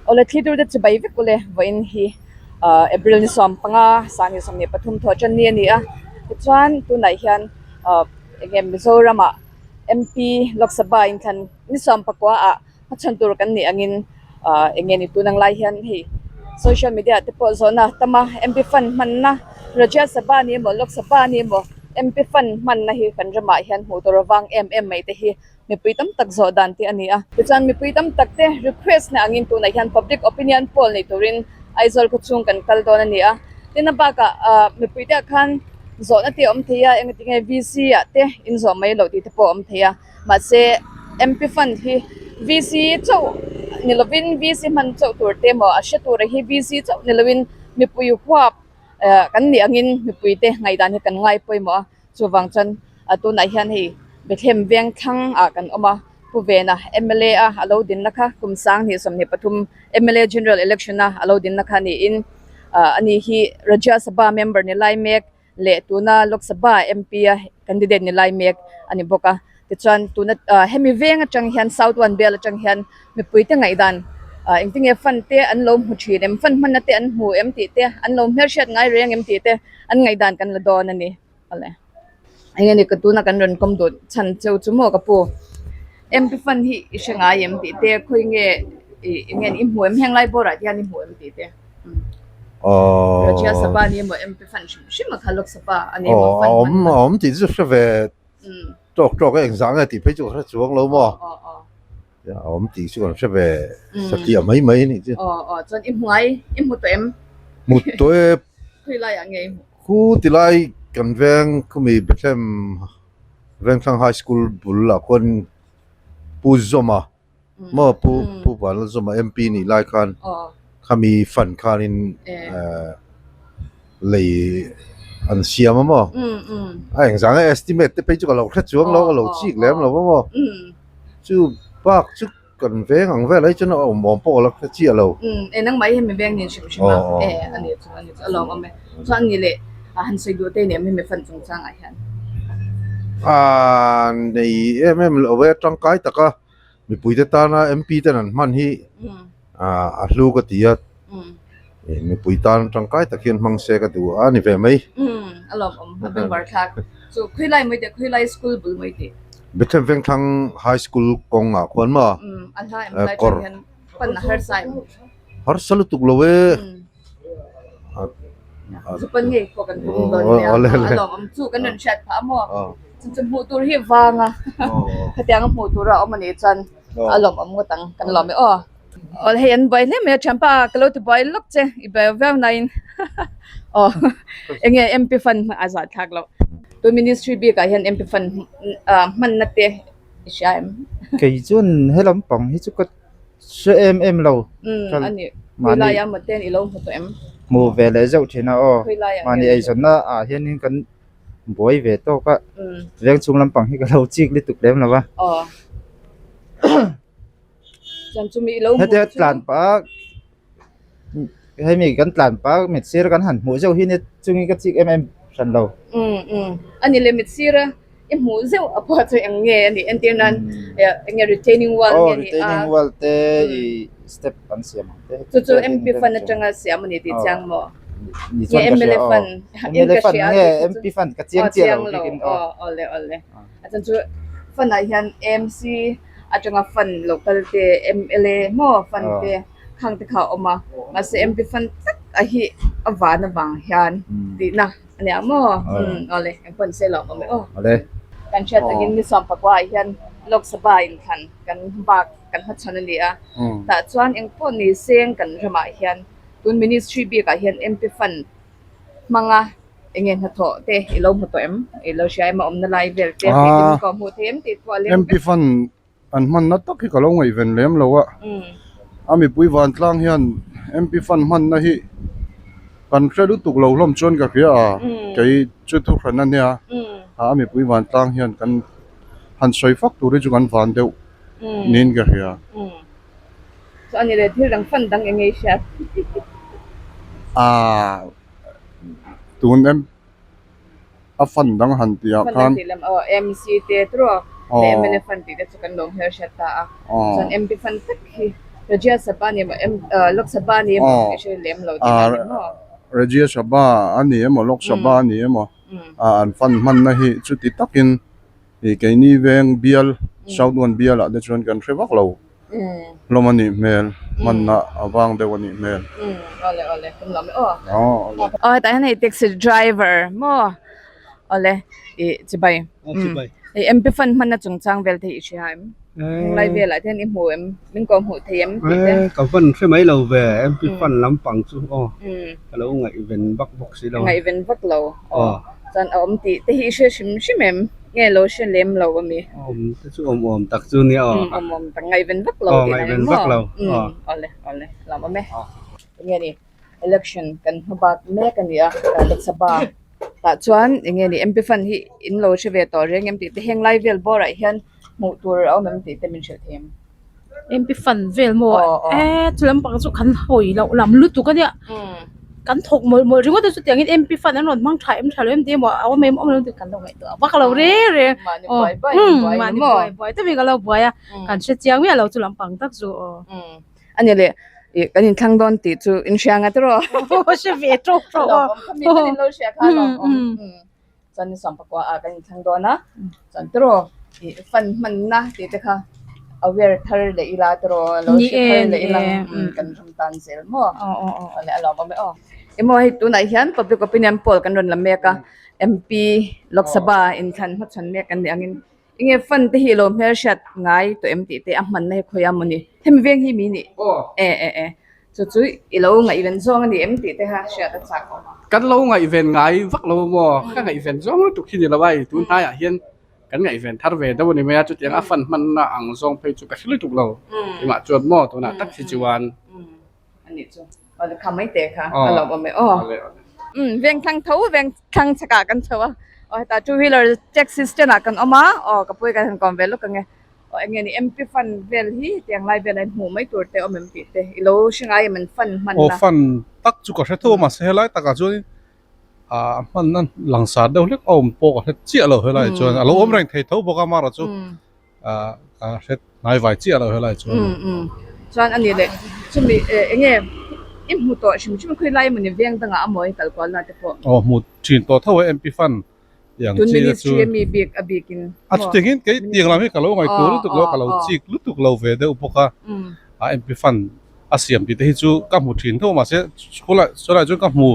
Awle thli tur te chibai vek ule vawiin hi ah April ni 15 2023 thawh tan ni a ni a tichuan tunah hian ah eng nge Mizoram ah MP Lok Sabha inthlan ni 14 ah hmachhawn tur kan nih angin ah eng nge ni tun ang lai hian hei social media ah te pawh zawhna tam a MP fund hmanna Rajya Sabha ni emaw Lok Sabha ni emaw MP fund hmanna hi kan ramah hian hmuh tur avang em em mai te hi. Mipui tam tak zawh dan te a ni a. Tichuan mipui tam tak te request na angin tunah hian public opinion poll nei turin Aizawl khawchhung kan kal dawn a ni a. Tin a bakah ah mipui te ah khan zawhna te a awm thei a, engati nge VC ah te in zawh mai loh tih te pawh a awm thei a. Mahse MP fund hi VC chauh ni lovin VC hman chauh tur te emaw a hre tura hi VC chauh ni lovin mipui huap eh kan nih angin mipui te ngaihdan hi kan ngai pawimawh a. Chuvang chuan a tunah hian hei Bethlehem veng thlang ah kan awm a, Pu Vena mla a a lo dinna kha kum 2023 mla General Election a a lo dinna kha niin ah ani hi Rajya Sabha member ni lai mek leh tuna Lok Sabha MP a candidate ni lai mek a ni bawk a. Tichuan tuna ah hemi veng atang hian South One bial atang hian mipuite ngaihdan ah engtinge fund te an lo hmu thin em, fund hmanna te an hmu em tih te, an lo hmelhriat ngai reng em tih te an ngaihdan kan la dawn a ni. Awle. Eng nge ni ka tuna kan rawn kawm duh chhan cheu chu maw ka pu. MP fund hi i hre ngai em tih te khawi nge ih eng nge ni i hmu em heng lai bawrah te hian i hmu em tih te. Rajya Sabha ni emaw MP fund hrim hrim a kha Lok Sabha a ni emaw fund hman. Awm a awm tih chu hre ve tawk tawk a engzah nge tih phei chu ka hre chuang lo maw. A awm tih chu kan hre ve satliah mai mai a nih chu. Aw aw chuan i hmu ngai i hmu tawh em? Hmu tawh e. Khawi laiah nge i hmuh? Khu tilai kan veng khumi Bethlehem Vengthlang High School bul ah khuan Pu Zawma maw Pu Pu Vanlalzawma MP nih lai khan khami fund khanin lei an siam a maw? A engzah nge estimate te phei chu ka lo hre chuang lo ka lo chik lem lo a maw? Chu bak chu kan veng ang vel ai chuan a awm awm pawh ka la hre chiah lo. Umm e nangmah hi hemi veng nen hrim hrim a e a ni chu a ni chu a lawm awm e. Chuan ni leh a han sawi duh te nen hemi fan chungchang ah hian. Aaa nei em em loh e tangkai taka Mipuite tana MP ten an hman hi a hlu ka ti a, mipui tan tangkai tak hian hmang se ka duh a ni ve mai. A lawmawm a bengvar thlak chu Khawilai mai teh Khawilai school bul mai tih. Bethlehem Vengthlang High School kawngah khuan maw? A hla em lai tan hian pan a harsa em? Harsa lutuk lo e. Chu pan ngei pawh kan tum dawn nia a lawmawm chu kan rawn hriat phah a maw chu chu hmuh tur hi vang a khatiang a hmuh tur a awm a nih chuan a lawmawm ngawt ang kan lawm e aw. Aw hei an buai hle mai a thianpa ka lo ti buai lawk che i buai viau naiin aw eng nge MP fund a zah thlak loh tun ministry bikah hian MP fund hmanna te i hria em. Kei chuan he lampang hi chu ka Hre em em lo. Umm a ni. Khawi laia maw ten i lo hmu tawh em? Hmu ve leh zeuh thin a aw. Mahni eizawnna ah hianin kan buai ve tawk a. Veng chhung lampang hi ka lo chik lutuk lem lo va. Aw. Chuan chumi i lo hmuh chu. Hetia tlan pah Hemi kan tlan pah mit sir kan han hmuh zeuh hi nia chungin ka chik em em hran lo. Umm umm a ni le mit sir a i hmuh zeuh a pawh chu eng nge a nih entir nan eng nge retaining wall nge ni a. Aw retaining wall te i step an siam ang te. Chu chu MP fund atanga siam a ni tih chiang maw? Ni chuan ka hria aw. MLA fund nge MP fund ka chiang chiah lo bik in aw. Aw le aw le a chan chu fund ah hian AMC atanga fund lo kal te MLA maw fund te. Khang te kha a awm a, mahse MP fund tak a hi a van avang hian tihna a nia maw? Umm awle eng pawh ni se lawm awm e aw. Kan hriat takin ni sawmpakua ah hian Lok Sabha inthlan kan bak kan hmachhawn a ni a, tah chuan eng pawh ni seng kan ramah hian tun ministry bikah hian MP fund hmanga eng nge hnathawh te i lo hmu tawh em? I lo hria em a awmna lai vel te tih te min kawhhmuh thei em tih pawh a leng vek. An hmanna tak hi ka lo ngaihven lem lo a, a mipui vantlang hian MP fund hmanna hi kan hre lutuk lo hlawm chuan ka hria a, kei chu thu hran a nia, a mipui vantlang hian kan han sawi fak tur hi chu kan van deuh niin ka hria. Chu a ni le, thil dang fund dang eng nge i hriat? Aaa tun em. a fund dang han tih ah khan. Fund tih lam aw MC te turaw leh MLA fund tih te chu kan lo hmelhriat ta a chuan MP fund tak hi. Rajya Sabha ni emaw Lok Sabha ni emaw i hre lem lo tih a ni maw? Rajya Sabha a ni emaw Lok Sabha a ni emaw an fund hmanna hi chuti takin ih keini veng bial South One bial ah te chuan kan hre vak lo hlawm a nih hmel hmanna a vang deuh a nih hmel. Awle awle kan lawm e aw. Aw hetah hian hei taxi driver maw awle ih chibai hei MP fund hmanna chungchang vel te hi i hria em? Heng lai velah te hian i hmu em min kawh hmuh thei em tih te. Ka van hre mai lo ve MP fund lampang chu aw ka lo ngaihven vak bawk si lo a. Ngaihven vak lo aw chuan a awm tih te hi i hre hrim hrim em? Nge lo hre lem lo a mi? Awm te chu awm awm tak chu nia aw. Awm awm tak ngaihven vak lo tih na ni maw? Awle awle lam awm e. Enge ni election kan hma bak mek a ni a Lok Sabha tah chuan enge ni MP fund hi in lo hre ve tawh reng em tih te heng lai vel bawrah hian hmuh tur a awm em tih te min hrilh thei em? MP fund vel maw e chu lampang chu kan hawi loh lam lutuk a nia kan thawk mawlh mawlh ringawt a chutiangin MP fund an rawn hmang tha em tha lo em tih emaw a awm em awm lo tih kan lo ngaihtuah vak lo reng reng aw mahni buai buai te mai ka lo buai a kan hre chiang miah lo chu lampang tak chu aw. A ni leh ih kan inthlang dawn tih chu in hria nga tiraw? Hre ve tawk tawk a. Khami kan in lo hria kha a lawmawm. Chuan ni sawmpakua ah kan inthlang dawn a, chuan tiraw ih fund hmanna tih te kha aware thar leh ila tiraw lo hre thar leh ila kan ram tan zel maw? Awle a lawmawm e aw. Emaw hei tunah hian public opinion poll kan rawn la mek a, MP Lok Sabha inthlan hmachhawn mek an nih angin Enge fund te hi ilo hmelhriat ngai tawh em tih te a hmanna hi khawi a mawni hemi veng hi mi nih e e e chu chu ilo ngaihven zawng a ni em tih te kha hriat a chak awm a. Kan lo ngaihven ngai vak lo maw ka ngaihven zawng lutuk hi ni lo a i tun hnaiah hian kan ngaihven thar ve deuh a ni mai a chutiang a fund hmanna ang zawng phei chu ka hre lutuk lo keimah chuan maw tunah tak hi chuan. A nih chu aw kha mai teh kha a lo awm e aw veng thlang tho veng thlang chhakah kan chho a aw hetah two wheeler taxi stand ah kan awm a aw ka pawi kan han kawm ve lawk ang e aw eng nge ni MP fund vel hi tiang lai velah hian hmuh mai tur te awm em tih te i lo hre ngai em an fund hman Aw na fund tak chu ka hre tho a mahse helai takah chuan ah hman na langsar deuh hlek a awm pawh ka hre chiah lo helai chuan a lo awm reng thei tho bawk a amaherawhchu chu ah ka hre hnai vai chiah lo helai chuan. Um um chuan a ni leh chumi eh eng nge i hmu tawh hrim hrim khawi lai emawni veng dangah a mawi kal kual na te pawh. Aw hmu thin tawh tho e MP fund tih ang Tun chi te chu. ministry ami bik a bikin A chutiang in kei tiang lam hi ka lo ngaihtuah lutuk lo ka lo chik lutuk lo ve deuh bawk a a MP fund a siam tih te hi chu ka hmu thin tho mahse khulai chulai chuan ka hmu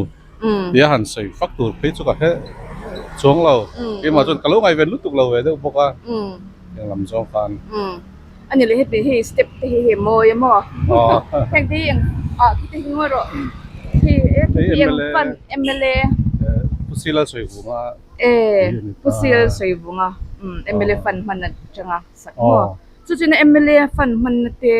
tia han sawi fak tur phei chu ka hre chuang lo keimah chuan ka lo ngaihven lutuk lo ve deuh bawk a heng lam zawng khan. A ni leh heti hei step te hi hei mawi a maw heng te hi eng ah khi te hi ngawi rawh khi e eng fund mla Pu Sila Sawivunga e Pu Sila Sawivunga mla fund hman atanga sak maw chu chuan mla fund hmanna te.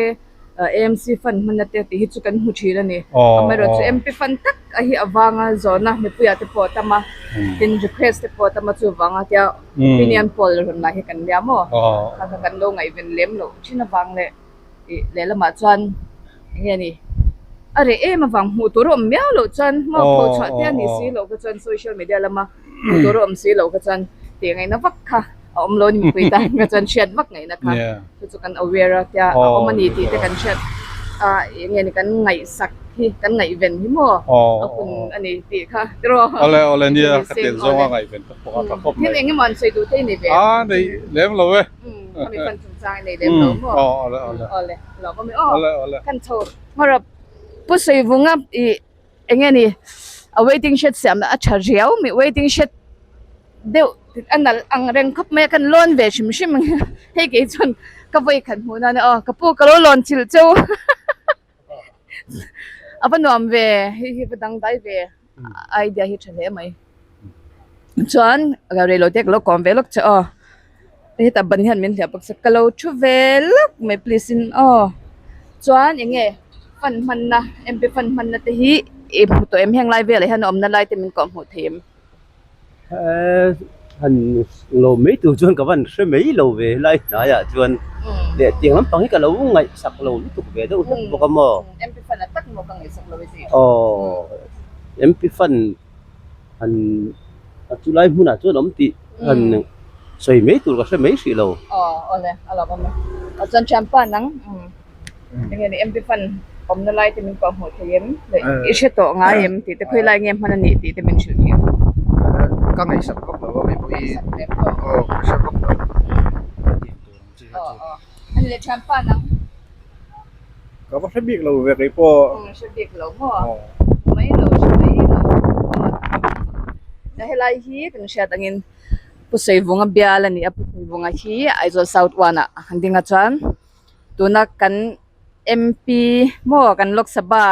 AMC fund hmanna te tih hi chu kan hmu thin a ni. Amaherawhchu MP fund tak a hi avanga zawhna mipuiah te pawh a tam a, tin request te pawh a tam a chuvanga tia opinion poll rawn lah hi kan nia maw? Kha kha kan lo ngaihven lem loh thin avang leh ih lehlamah chuan eng nge ni a reh em avang hmuh tur a awm miau loh chuan hma pho chhuah te a nih si loh kha chuan social media lama hmuh tur a awm si loh kha chuan tih ngaihna vak kha a awm lo a ni mipui tan kha chuan hriat vak ngaihna kha. Chu chu kan aware a tia a awm a ni tih te kan hriat a eng nge ni kan ngaihsak hi kan ngaihven hi maw a hun a ni tih kha tiraw Awle awle nia ka tel zawng a ngaihven ta pawh a tha khawp mai. Thil eng emaw an sawi duh thei ni ve. A nei lem lo e. Khami fan chungchang i nei lem lo maw. Awle awle. Awle lawm awm e aw. Awle awle. Kan chho hmarap Pu Saivunga i eng nge ni a waiting shed siamna a tha riau mi waiting shed deuh a nalh ang reng khawp mai a kan lawn ve hrim hrim ang hei kei chuan ka vawi khat hmuh nan aw ka pu ka lo lawn chilh cheu a va nuam ve hei hi va dangdai ve idea hi tha hle mai chuan rei lo te ka lo kawm ve lawk che aw hetah ban hian min hliah bawk se ka lo thu ve lawk mai please in aw chuan eng nge fan hmanna MP fan hmanna te hi i hmu tawh em heng lai velah hian a awmna lai te min kawh hmuh thei em. Han lo mai tur chuan ka van hre mai lo ve helai hnaiah chuan leh tiang lampang hi ka lo ngaihsak lo lutuk ve deuh hlek bawk a maw. MP fan a tak maw ka ngaihsak lo e tih. Aw MP fan han a chu lai hmunah chuan awm tih han sawi mai tur ka hre mai hrih lo. Aw awle a lo awm e. Aw chuan thianpa nang. Enge ni MP fund awmna lai te min pawh hmuh thei em? Leh i hre tawh ngai em tih te khawi lai nge hman a nih tih te min hrilh thei em? Ka ngaihsak vak lo a mipui aw ka hre vak lo ka tih tur ang chi kha chu. Ani leh thianpa nang. Ka va hre bik lo ve kei pawh. Hre bik lo maw? Mai lo hre mai lo. Helai hi kan hriat angin Pu Saivunga bial a ni a, Pu Saivunga hi Aizawl South one ah an ding a chuan tuna kan MP maw kan Lok Sabha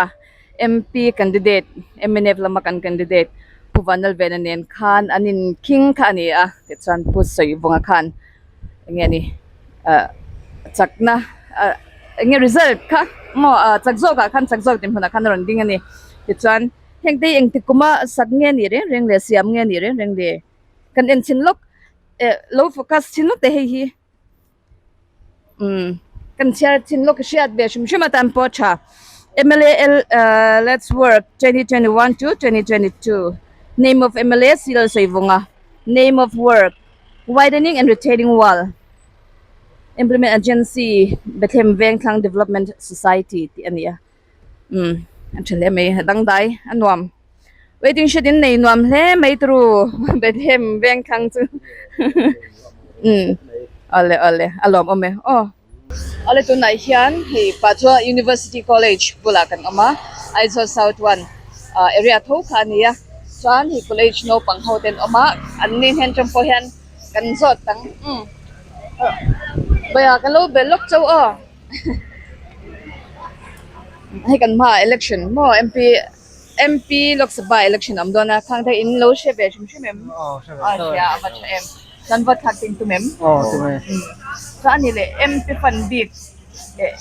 MP candidate mnf lama kan candidate Pu Vanlalvena nen khan an inkhing kha a ni a tichuan Pu Saivunga khan eng nge ni ah chakna ah eng nge result kha maw ah chak zawkah khan chak zawk dinhmunah khan a rawn ding a ni tichuan heng te hi engtik kuma sak nge ni reng reng leh siam nge ni reng reng le kan en chhin lawk eh lo focus chhin lawk teh hei hi umm kan chhiar chhin lawk hriat ve hrim hrim atan pawh a tha M_L_A ah let's work 2021 to 2022 name of M_L_A Silsawivunga name of work widening and retaining wall implement agency Bethlehem Vengthlang Development Society tih a ni a umm a tha hle mai a dangdai a nuam waiting shed in nei nuam hle mai turu Bethlehem Vengthlang chu umm awle awle a lawmawm e aw. Awle tunah hian hei Pachuau University College bulah kan awm a Aizawl South one ah area tho kha a ni a chuan hei college naupang ho te an awm a an ni hnen atang pawh hian kan zawt ang umm bawiha ka lo be lawk chauh aw hei kan hmaah election maw M P M P Lok Sabha election a awm dawn a khang te in lo hre ve hrim hrim em a hria a va tha em chuan vote thlak ting tum em chuan a ni leh M P fund bik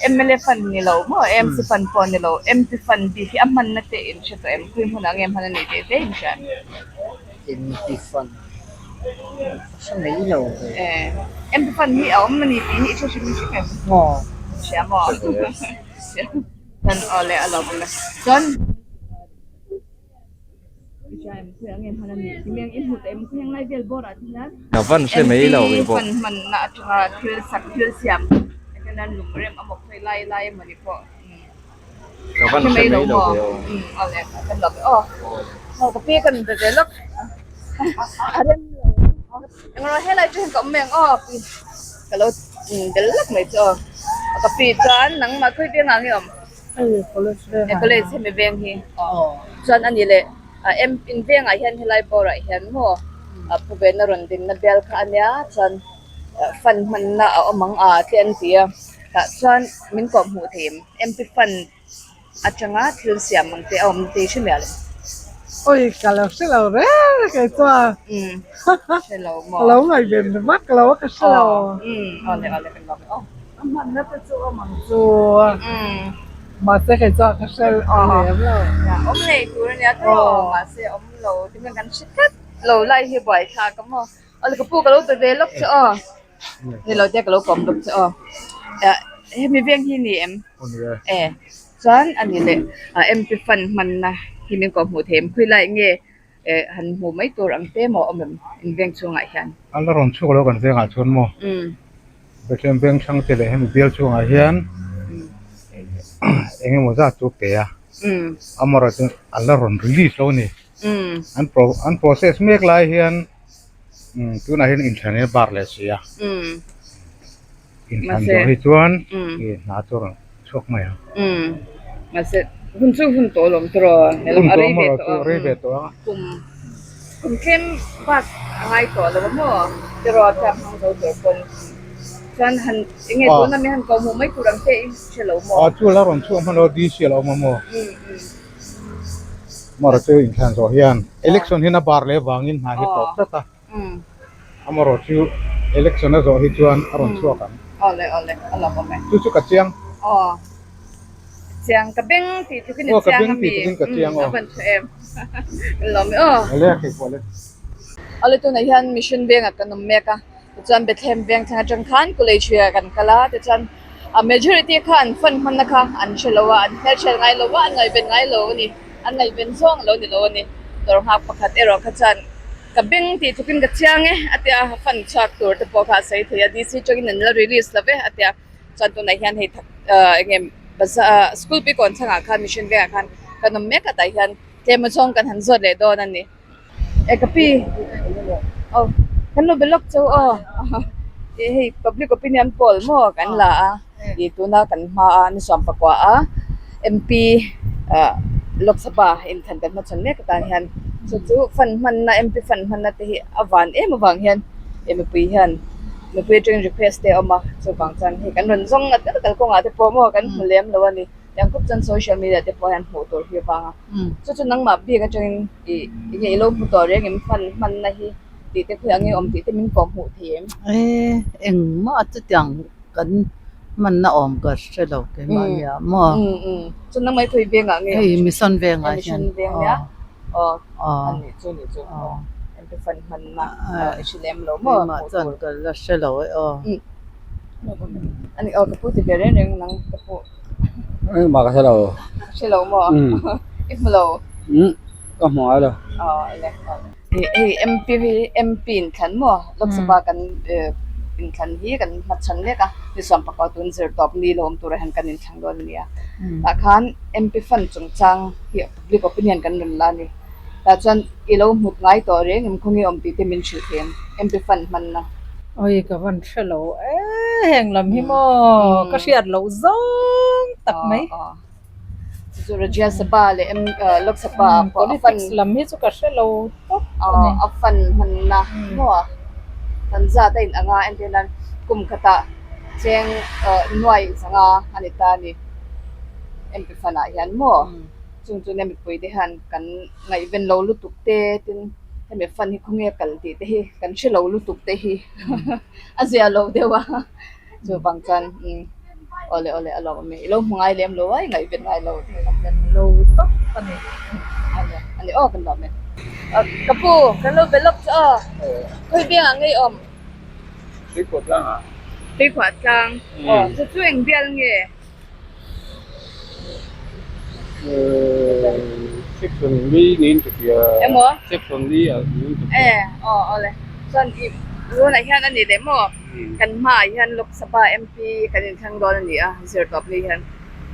M L A fund ni lo maw M C fund pawh ni lo M P fund bik hi a hmanna te in hre tawh em khawi hmunah nge hman a nih tih te in hria em M P fund hre mai lo ve M P fund hi a awm a ni tih hi i hre hrim hrim em hria maw. Chuan aw leh a lo awm e. Chuan Ka van hre mai lo kei pawh. Hmanna atanga thil sak thil siam hian lungrem a mawk phei lai lai emaw ni pawh. Ka van hre mai lo ve aw. Aw le kan lo aw. Aw ka pi kan be ve lawk. A rem lo. Engro helai chu heng ka awm mai ang aw pi. Ka lo bel lawk mai chu aw. Ka pi chuan nangmah khawi veng ah nge awm? E college hemi veng hi. Chuan a ni leh em in vengah hian helai bawrah hian maw pu vena rawn dinna bial kha a nia chuan fund hmanna a awm ang a te an ti a tah chuan min kawh hmuh thei em MP fund atanga thil siam ang te a awm tih hre miah lo. Oi ka lo hre lo reng kei chuan hre lo maw ka lo ngaihven vak lo a ka hre lo. Awle awle kan lawm e aw. A hmanna te chu awm ang chu mahse kei chuan ka hre lem lo. Awm ngei tur a nia tawh mahse awm lo tinge kan hre tlat lo lai hi buaithlak a maw. Awle ka pu ka lo be ve lawk che aw. Ni lo te ka lo kawm lawk che aw. Hemi veng hi ni em? E chuan a ni leh MP fund hmanna hi min kawh hmuh thei em? Khawi lai nge han hmuh mai tur ang te maw awm em in veng chhungah hian? A la rawn chhuak lo kan vengah chuan maw? Bethlehem veng thlang te leh hemi bial chhungah hian eng emaw zat chu pe a, amaherawhchu a la rawn release lo a ni. An process mek lai hian. Tunah hian inthlan hi a bar leh si a, inthlan zawh hi chuan hna chu a rawn chhuak mai ang. Mahse hun chu hun tawh lawm tawh rawh, hun tawh maw chu a rei ve tawh ang. Kum kum tlem bak a ngai tawh lo a maw tiraw tap hmang zo tur pawn chuan han eng nge tuna mi han ko hmuh mai tur ang che i hre lo maw? Aw chu la rawn chhuak hman lo DC a lo awm a maw? Amaherawhchu chu inthlan zawh hian election hian a bar leh vangin hna hi tawp tlat a, amaherawhchu election a zawh hi chuan a rawn chhuak ang. Chu chu ka chiang. Aw ka beng tih tukin ka chiang aw. Awle a thei pawh le. Awle tunah hian mission vengah kan awm mek a. Tichuan Bethlehem veng thleng atang khan college hi ah kan kal a, tichuan a majority kha an fund hmanna kha an hre lo a, an hmelhriat ngai lo a, an ngaihven ngai lo a ni, an ngaihven zawng lo ni lo a ni. Dawr nghak pakhat erawh kha chuan ka beng tih thukin ka chiang e a tia, fund chhuak tur te pawh kha a sawi thei a, DC atangin an la release lo ve a tia, chuan tunah hian hei thak eng nge. Bazar school pi kawn chhangah khan mission vengah khan kan awm mek a tah hian tlem a zawng kan han zawt leh dawn a ni. E ka pi aw kan lo be lawk chauh aw ih hei public opinion poll maw kan la a ih tuna kan hma a ni sawm pakua a M_P ah Lok Sabha inthan kan hmachhawn mek atan hian chu chu fund hmanna M_P fund hmanna te hi a van em avang hian ih mipui hian mipui atangin request te a awm a chuvang chuan hei kan rawn zawng ngat ngat a kalkawngah te pawh maw kan hmu lem lo a ni. Tiang khup chuan social media te pawh hian hmuh tur hi vang a, chu chu nangmah bik atangin ih enge i lo hmu tawh reng em hman hmanna hi tih te khawi ang nge awm tih te min kawh hmuh thei em? E engmah chutiang kan hmanna awm ka hre lo keimah nia maw? Chu nangmah i khawi vengah nge? Hei mission vengah hian. Mission veng nia aw a nih chu nih chu aw MP fund hmanna i hre lem lo maw? Keimah chuan ka la hre lo e aw. Ani aw ka pu ti ve reng reng nang ka pu. Engmah ka hre lo. Hre lo maw? I hmu lo? Umm ka hmu ngai lo. Aw ele hei MP hi MP inthlan maw Lok Sabha kan inthlan hi kan hmachhan lek a ni sawm pakua tun zir tawp ni lo awm turah hian kan inthlang dawn a nia. Tah khan MP fund chungchang hi public opinion kan rawn la a ni. Tah chuan i lo hmut ngai tawh reng em khawnge awm tih te min hrilh thei em MP fund hmanna. Oi ka van hre lo e heng lam hi maw ka hriat loh zawng tak mai. Chu chu Rajya Sabha leh M Lok Sabha ah pawh a Politics lam hi chu ka hre lo tawp a ni. A fund hmanna maw kan zat a inang a entir nan kum khatah cheng nuai zanga a ni ta a ni MP fund ah hian maw. Chung chu nia mipui te hian kan ngaihven lo lutuk te tin hemi fund hi khawnge kal tih te hi kan hre lo lutuk te hi a zia lo deuh a chuvang chuan umm awle awle a lawm awm e i lo hmu ngai lem lo a i ngaihven ngai lo ngaihven lo tawp a ni awle ani aw kan lawm e ka pu kan lo be lawk chu aw khawi biangah nge i awm Tuikhuah tlang ah Tuikhuah tlang aw chu chu eng bial nge. Section li niin ka hria. Emaw? Section li ah niin ka hria. E, aw awle. Chuan i tunah hian a ni leh maw? Kan hmaah hian Lok Sabha MP kan inthlang dawn a ni a, zirtawp ni hian.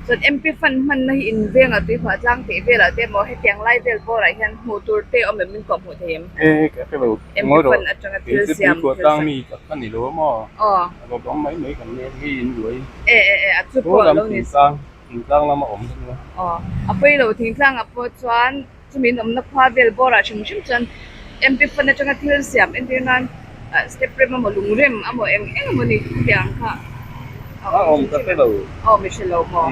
Chuan MP fund hmanna hi invengah tuihuah tlang tih velah te emaw hetiang lai vel bawrah hian hmuh tur te awm em min kawhhmuh thei em? E, ka hre lo. MP fund atanga thil siam thil tlang mi tak ka ni lo a maw? Aw. A lo dawng mai mai kan nia mi in luai. E e e a chu pawh lo ni. Thingtlang thingtlang lama awm ka nia. Aw a pawi lo thingtlang ah pawh chuan chumi in awmna khua vel bawrah hrim hrim chuan MP fund atanga thil siam entir nan step rem emaw lung rem emaw eng eng emaw ni khatiang kha a awm ka hre lo. Aw mi hre lo maw.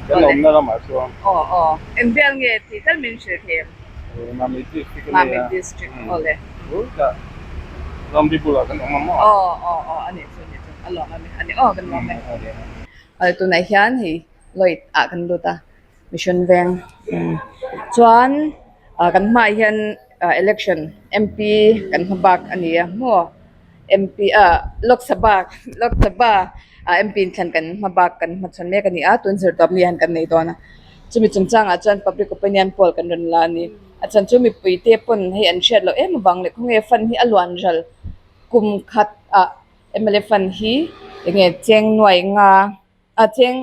Kan awmna lamah chuan. Aw aw eng bial nge tih tal min hrilh thei em? Mami district a nia. Mami district aw le. Tah Ramri bulah kan awm a maw? Aw aw aw a nih chu a nih chu a lawm a ni a ni aw kan lawm e. Aw tunah hian hei Lloyd ah kan lut a Mission Veng chuan ah kan hmaah hian ah election M_P kan hma bak a ni a maw M_P ah Lok Sabha Lok Sabha ah M_P inthlan kan hma bak kan hmachhawn mek a ni a tun zirtawp ni hian kan nei dawn a. Chumi chungchangah chuan public opinion poll kan rawn la a ni. A chhan chu mipui te pawn hei an hriat loh em avang leh khawnge fund hi a luan ral kum khat ah M L A fund hi enge cheng nuai nga ah cheng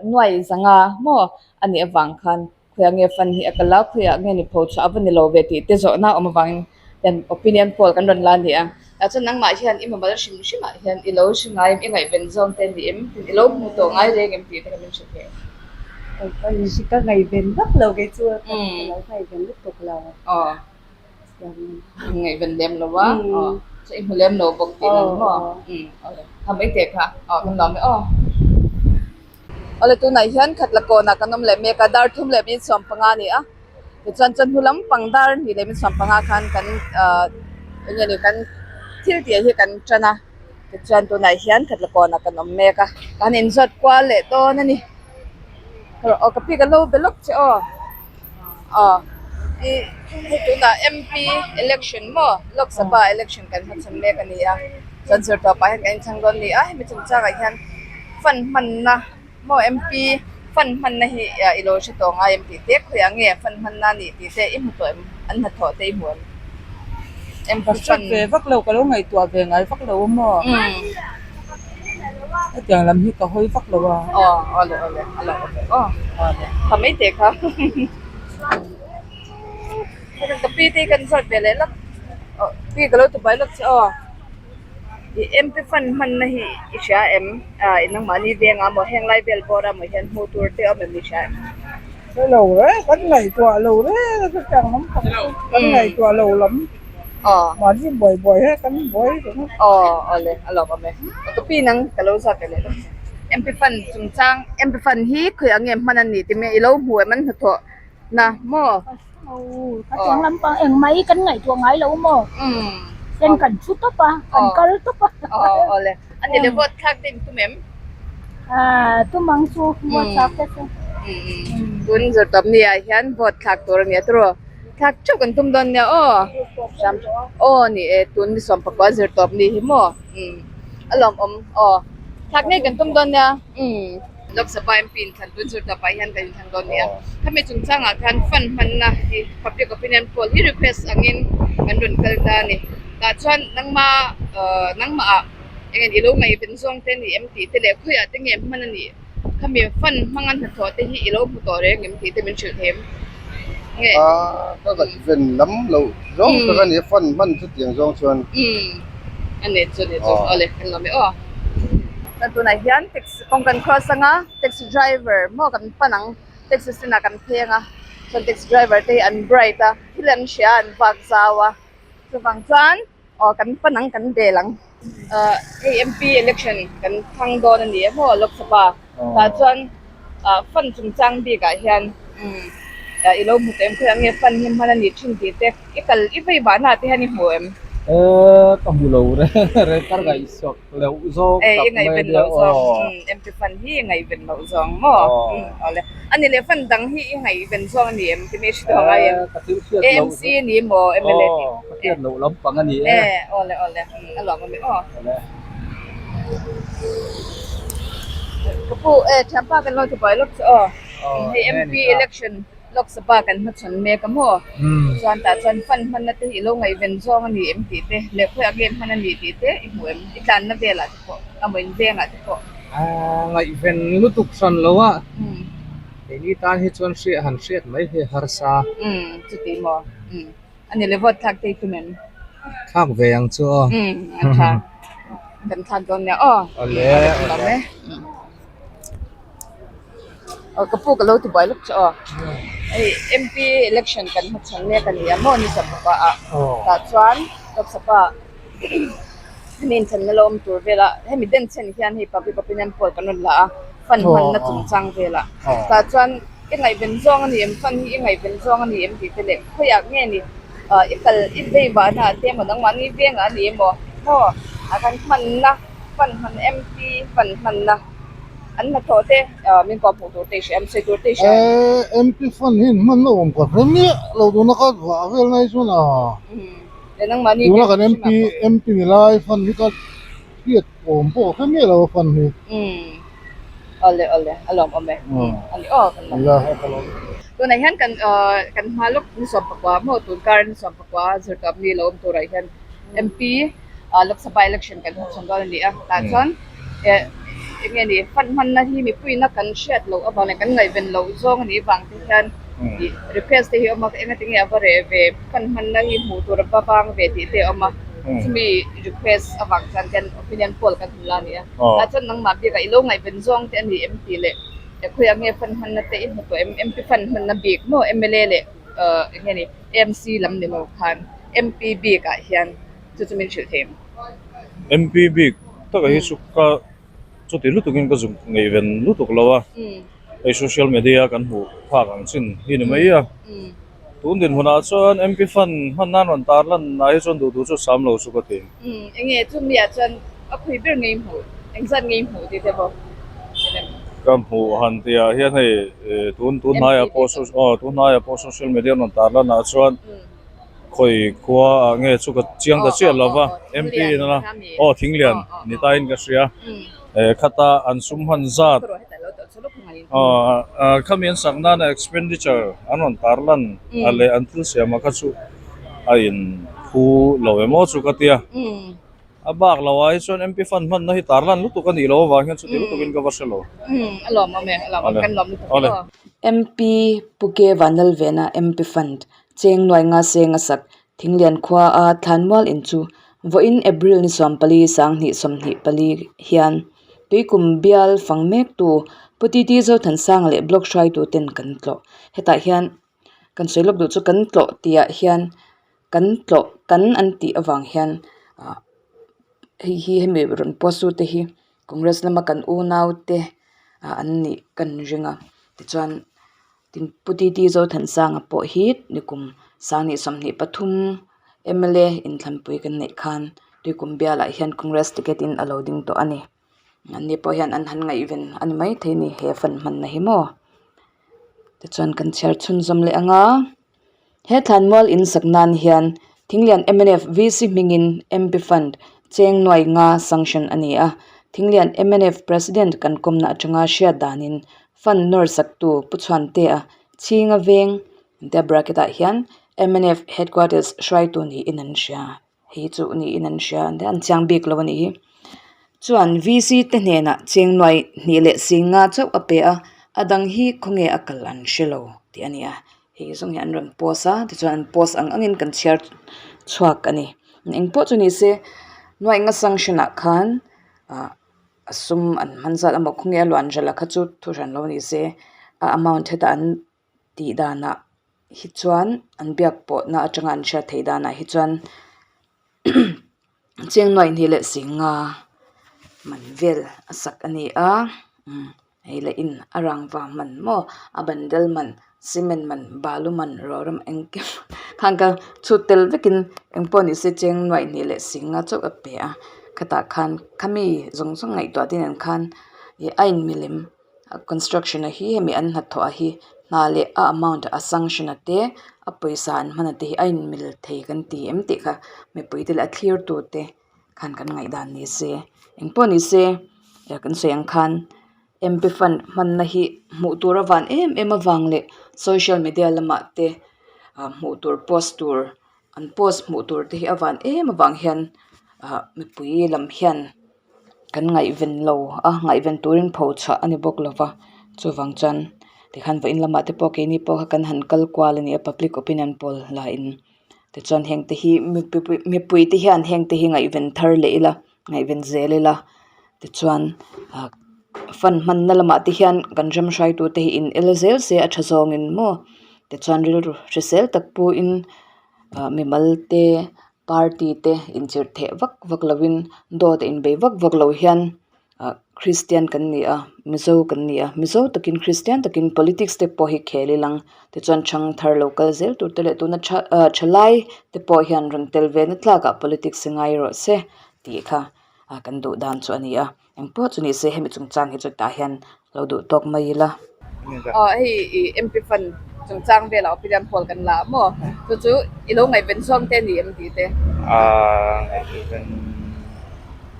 nuai zanga maw a nih avang khan khawiah nge fund hi a kal a khawiah nge ni pho chhuah a va ni lo ve tih te zawhna a awm avangin hian opinion poll kan rawn la a ni a. Tah chuan nangmah hian i mamawh hrim hrim ah hian i lo hre ngai em i ngaihven zawng te ni em tin i lo hmu tawh ngai reng em tih te kha min hre thei. Ka ngaihven vak lo kei chu ka lo ngaihven lutuk lo. Aw ngaihven lem lo a aw chu i hmu lem lo bawk tih na ni maw awle ha mai teh kha aw kan lawm e aw. Awle tunah hian khatla kawnah kan awm leh mek a dar thum leh min 15 a ni a tichuan chawhnu lampang dar hnih leh min 15 khan kan ahh eng nge ni kan thil tih hi kan tan a tichuan tunah hian khatla kawnah kan awm mek a kan inzawt kual leh dawn a ni aw ka pi ka lo be lawk che aw aw ih hei tunah M P election maw Lok Sabha election kan hmachhawn mek a ni a chuan zirtawpah hian kan inchhang dawn a ni a hemi chungchangah hian fund hmanna maw M_P fund hmanna hi i lo hre tawh ngai em tih te khawiah nge fund hmanna a nih tih te i hmu tawh em an hnathawh te i hmu em M_P Ka hre fund ve vak lo ka lo ngaihtuah ve ngai vak lo a maw. Hetiang lam hi ka hawi vak lo a. Aw awle awle a lo awm aw. Tha mai teh kha. Ka pi te hi kan zawt ve leh lawk. Pi ka lo ti buai lawk che aw. I MP fund hmanna hi i hria em? Ah i nangmahni venga maw heng lai vel bawra maw hian hmuh tur te awm em i hria em? Hre lo re, kan ngaihtuah lo reng a chutiang lam pang chu kan ngaihtuah lo lam mahni buai buai he kan buai reng a. Aw awle a lawm awm e. Ka pi nang ka lo zawt ve leh lawk che. MP fund chungchang MP fund hi khawiah nge hman a ni tih mai i lo hmu em an hnathawh na maw? Ka tiang lampang eng mai kan ngaihtuah ngai lo maw? Sen kan thu tawp a, kan kal tawp a. Aw awle. A ni le vote thlak te in tum em? Ah tum ang chu vote thlak te chu. Tun zawrtawp ni ah hian vote thlak tur a nia tiraw? Thlak theuh kan tum dawn nia aw. Aw ni e tun ni sawmpakua zirtawp ni hi maw? A lawmawm aw. Thlak ngei kan tum dawn nia. Lok Sabha MP inthlan tun zir tawpah hian kan inthlan dawn nia. Khami chungchangah khan fund hmanna hi public opinion poll hi request angin kan rawn kal ta a ni. Tah chuan nangma nangmahah eng i lo ngaihven zawng te ni em tih te leh khawiah te nge hman a nih khami fund hmanga hnathawh te hi i lo hmu tawh reng em tih te min hrilh thei em? Nge? Ka ngaihven lam loh zawng tak a ni a fund hman chutiang zawng chuan. Umm a ni chu ni chu awle kan lawm e aw. Chuan tunah hian taxi kawng kan cross anga taxi driver maw kan pan ang taxi stand ah kan pheng a chuan taxi driver te hi an bright a thil an hria an vak zau a chuvang chuan aw kan pan ang kan bel ang ah hei M_P election kan thlang dawn a ni a maw Lok Sabha tah chuan ah fund chungchang bik ah hian umm i lo hmu tawh em khawiah nge fund hi hman a nih thin tih te i kal i vei vah na te hian i hmu em? Eee ka hmu lo reng reng ka ngaihsak loh zawng Ei tak i mai ngaihven nia loh zawng aw. umm MP fund hi i ngaihven loh zawng maw umm awle a ni leh fund dang hi i ngaihven zawng a ni em ti mai hre tawh ngai em Eee ka thil hriat loh AMC a ni maw MLA tih aw ka hriat loh lampang a ni e. Ee awle awle umm a lawm a mi aw. Awle. Ka pu e thianpa kan lo ti buai lawk chu aw hei MP election Lok Sabha kan hmachhawn mek a maw? Chuan tah chuan fund hmanna te hi i lo ngaihven zawng a ni em tih te leh khawiah nge hman a ni tih te i hmu em? I tlanna velah te pawh a maw invengah te pawh. Ngaihven lutuk hran lo a, keini tan hi chuan hriat han hriat mai hi a harsa. Chuti maw? A ni le vote thlak te i tum em? Thlak ve ang chu aw. A tha. Kan thlak dawn nia aw. Awle awle. Aw ka pu ka lo ti buai lawk che aw. Hei MP election kan hmachhawn mek a ni a maw ni Sabha ah. Tah chuan Lok Sabha hemi inthenna la awm tur vela hemi denchhen hian hei public opinion poll kan rawn la a fund hmanna chungchang velah. Tah chuan i ngaihven zawng a ni em fund hi i ngaihven zawng a ni em tih te leh khawiah nge ni i kal i vei vahna ah te emaw nangmahni vengah a ni emaw maw ah khan hmanna fund hman MP fund hmanna. An hnathawh te min kawp hmuh tur te i hria em? Sawi tur te i hria em? Eh, MP fund hi hman na awm ka hre miah lo tuna ka vah vel nai chuan a. Le nangmahni Tuna kan MP MP ni lai fund hi ka hriat awm pawh ka hre miah lo a fund hi. Umm. Awle awle a lawm awm e. A ni aw kan lawm. Nia ka lawm. Tunah hian kan kan hma lawk ni sawmpakua maw tun kar ni sawmpakua zirtawp ni lo awm turah hian MP Lok Sabha election kan hmachhawn dawn a ni a tah chuan eh eng nge ni fund hmanna hi mipuiina kan hriat loh avang leh kan ngaihven loh zawng a nih vang te hian ih request te hi a awm a eng ati nge a va reh ve fund hmanna hi hmuh tur a va vang ve tih te a awm a chumi request avang chuan hian opinion poll kan hmu la a ni a tah chuan nangmah bikah i lo ngaihven zawng te a ni em tih leh khawiah nge fund hmanna te i hmu tawh em MP fund hmanna bik maw M_L_A leh eng nge ni A_M_C lam ni lo khan M_P bikah hian chu chu min hrilh thei ang. MP bik taka hi chu ka chuti lutukin ka zuk ngaihven lutuk lo a, hei social media kan hmuh phak ang chin hi ni mai a. Tun dinhmunah chuan MP fund hman nan rawn tar lan ah hi chuan duh duh chu sam lo chu ka ti. Eng nge chu miah chuan a khui ber ngei hmuh, engzat ngei hmuh tih te pawh Ka hmuh han tihah hian hei tun tun hnaiah pawh aw tun hnaiah pawh social media rawn tar lan ah chuan Khawi khua ah nge chu ka chiang ta chiah lo va, MP in a aw Thinglian ni ta in ka hria, eh khata an sum hman zat aw khami an sak nana expenditure an rawn tar lan a leh an thil siam a kha chu a in phu lo emaw chu ka tia. A bak lo ah hi chuan MP fund hmanna hi tarlan lutuk a nih loh avang hian chuti lutukin ka va hre lo. Umm a lawmawm e, a lawmawm kan lawm lutuk e aw. MP Pu Ke Vanlalvena MP Fund cheng nuai nga seng a sak Thinglian khua a Thlanmual in chu vawiin April ni 14 2024 hian tuikum bial fang mek tu Pu TT Zothansanga leh Block hruaitu ten kan tlawh. Hetah hian kan sawi lawk duh chu kan tlawh tih ah hian kan tlawh kan an tih avang hian ah hei hi hemi rawn post tu te hi Congress lama kan unau te ah an nih kan ring a tichuan tin Pu T T Zothansanga pawh hi nikum 2023 mla inthlanpui kan neih khan tuikum bialah hian Congress ticket in a lo ding tawh a ni. An ni pawh hian an han ngaihven a ni maithei a ni he fan hmanna hi maw tichuan kan chhiar chhunzawm leh ang a he thlanmual in sak nan hian Thinglian mnf VC hmingin MP fund cheng nuai nga sanction a ni a Thinglian mnf president kan kawmna atanga hriat danin fund nawr sak tu Pu Chhuantea chhinga veng tia bracket ah hian mnf headquarters hruaitu niin an hria. Hei chu niin an hria an an chiang bik lo a nih hi chuan VC te hnenah cheng nuai hnih leh sing nga chauh a pe a a dang hi khawnge a kal an hre lo tih a ni a hei zawng hi an rawn post a tichuan an post ang angin kan chhiar chhuak a ni engpawh chu ni se nuai nga sanction ah khan ah a sum an hman zat emaw khawnge a luan ral a kha chu thu hran lo ni se a amount hetah an. Tih danah hi chuan an biak pawhna atanga an hriat theih danah hi chuan cheng nuaih hnih leh sing nga man vel a sak a ni a hei leh in a rangva man maw a bandel man cement man balu man rawra engkim khang kha chhut tel vekin engpawh ni se cheng nuaih hnih leh sing nga chauh a pe a khatah khan khami zawng zawng ngaihtuah te nen khan ih a inmilem. Construction a hi hemi an hnathawh ah hi hna leh a amount a sanction a te a pawisa an hman a te hi a inmil thei kan ti em tih kha mipui te leh a thlir tu te khan kan ngaihdan ni se engpawh ni se kan sawi ang khan MP fund hmanna hi hmuh tur a van em em avang leh social media lamah te ah hmuh tur post tur an post hmuh tur te hi a van em avang hian ah mipui lam hian. Kan ngaihven lo a ngaihven turin pho chhuah a ni bawk lo va chuvang chuan tikhan vawiin lamah te pawh keini pawh kha kan han kal kual a ni a public opinion poll la in tichuan heng te hi mipui te hian heng te hi ngaihven thar leh ila ngaihven zel ila tichuan ah fund hmanna lamah te hian kan ram hruaitu te hi in el zel se a tha zawngin maw tichuan rilru hrisel tak pu in ah mimal te. Party te inchirh theh vak vak lovin dawt a inbei vak vak lo hian ah Christian kan ni a Mizo kan ni a Mizo takin Christian takin politics te pawh hi khel ila ang tichuan chhang thar lo kal zel tur te leh tuna tha ah thalai te pawh hian rawn tel ve na tlakah politics hi ngai rawh se tih kha ah kan duh dan chu a ni a. Engpawh chu ni se hemi chungchang hi chu tah hian lo duh tawk mai ila. Aw hei i MP fund chungchang velah opinion poll kan la a maw? Chu chu i lo ngaihven zawng te a ni em tih te? Aaa ngaihven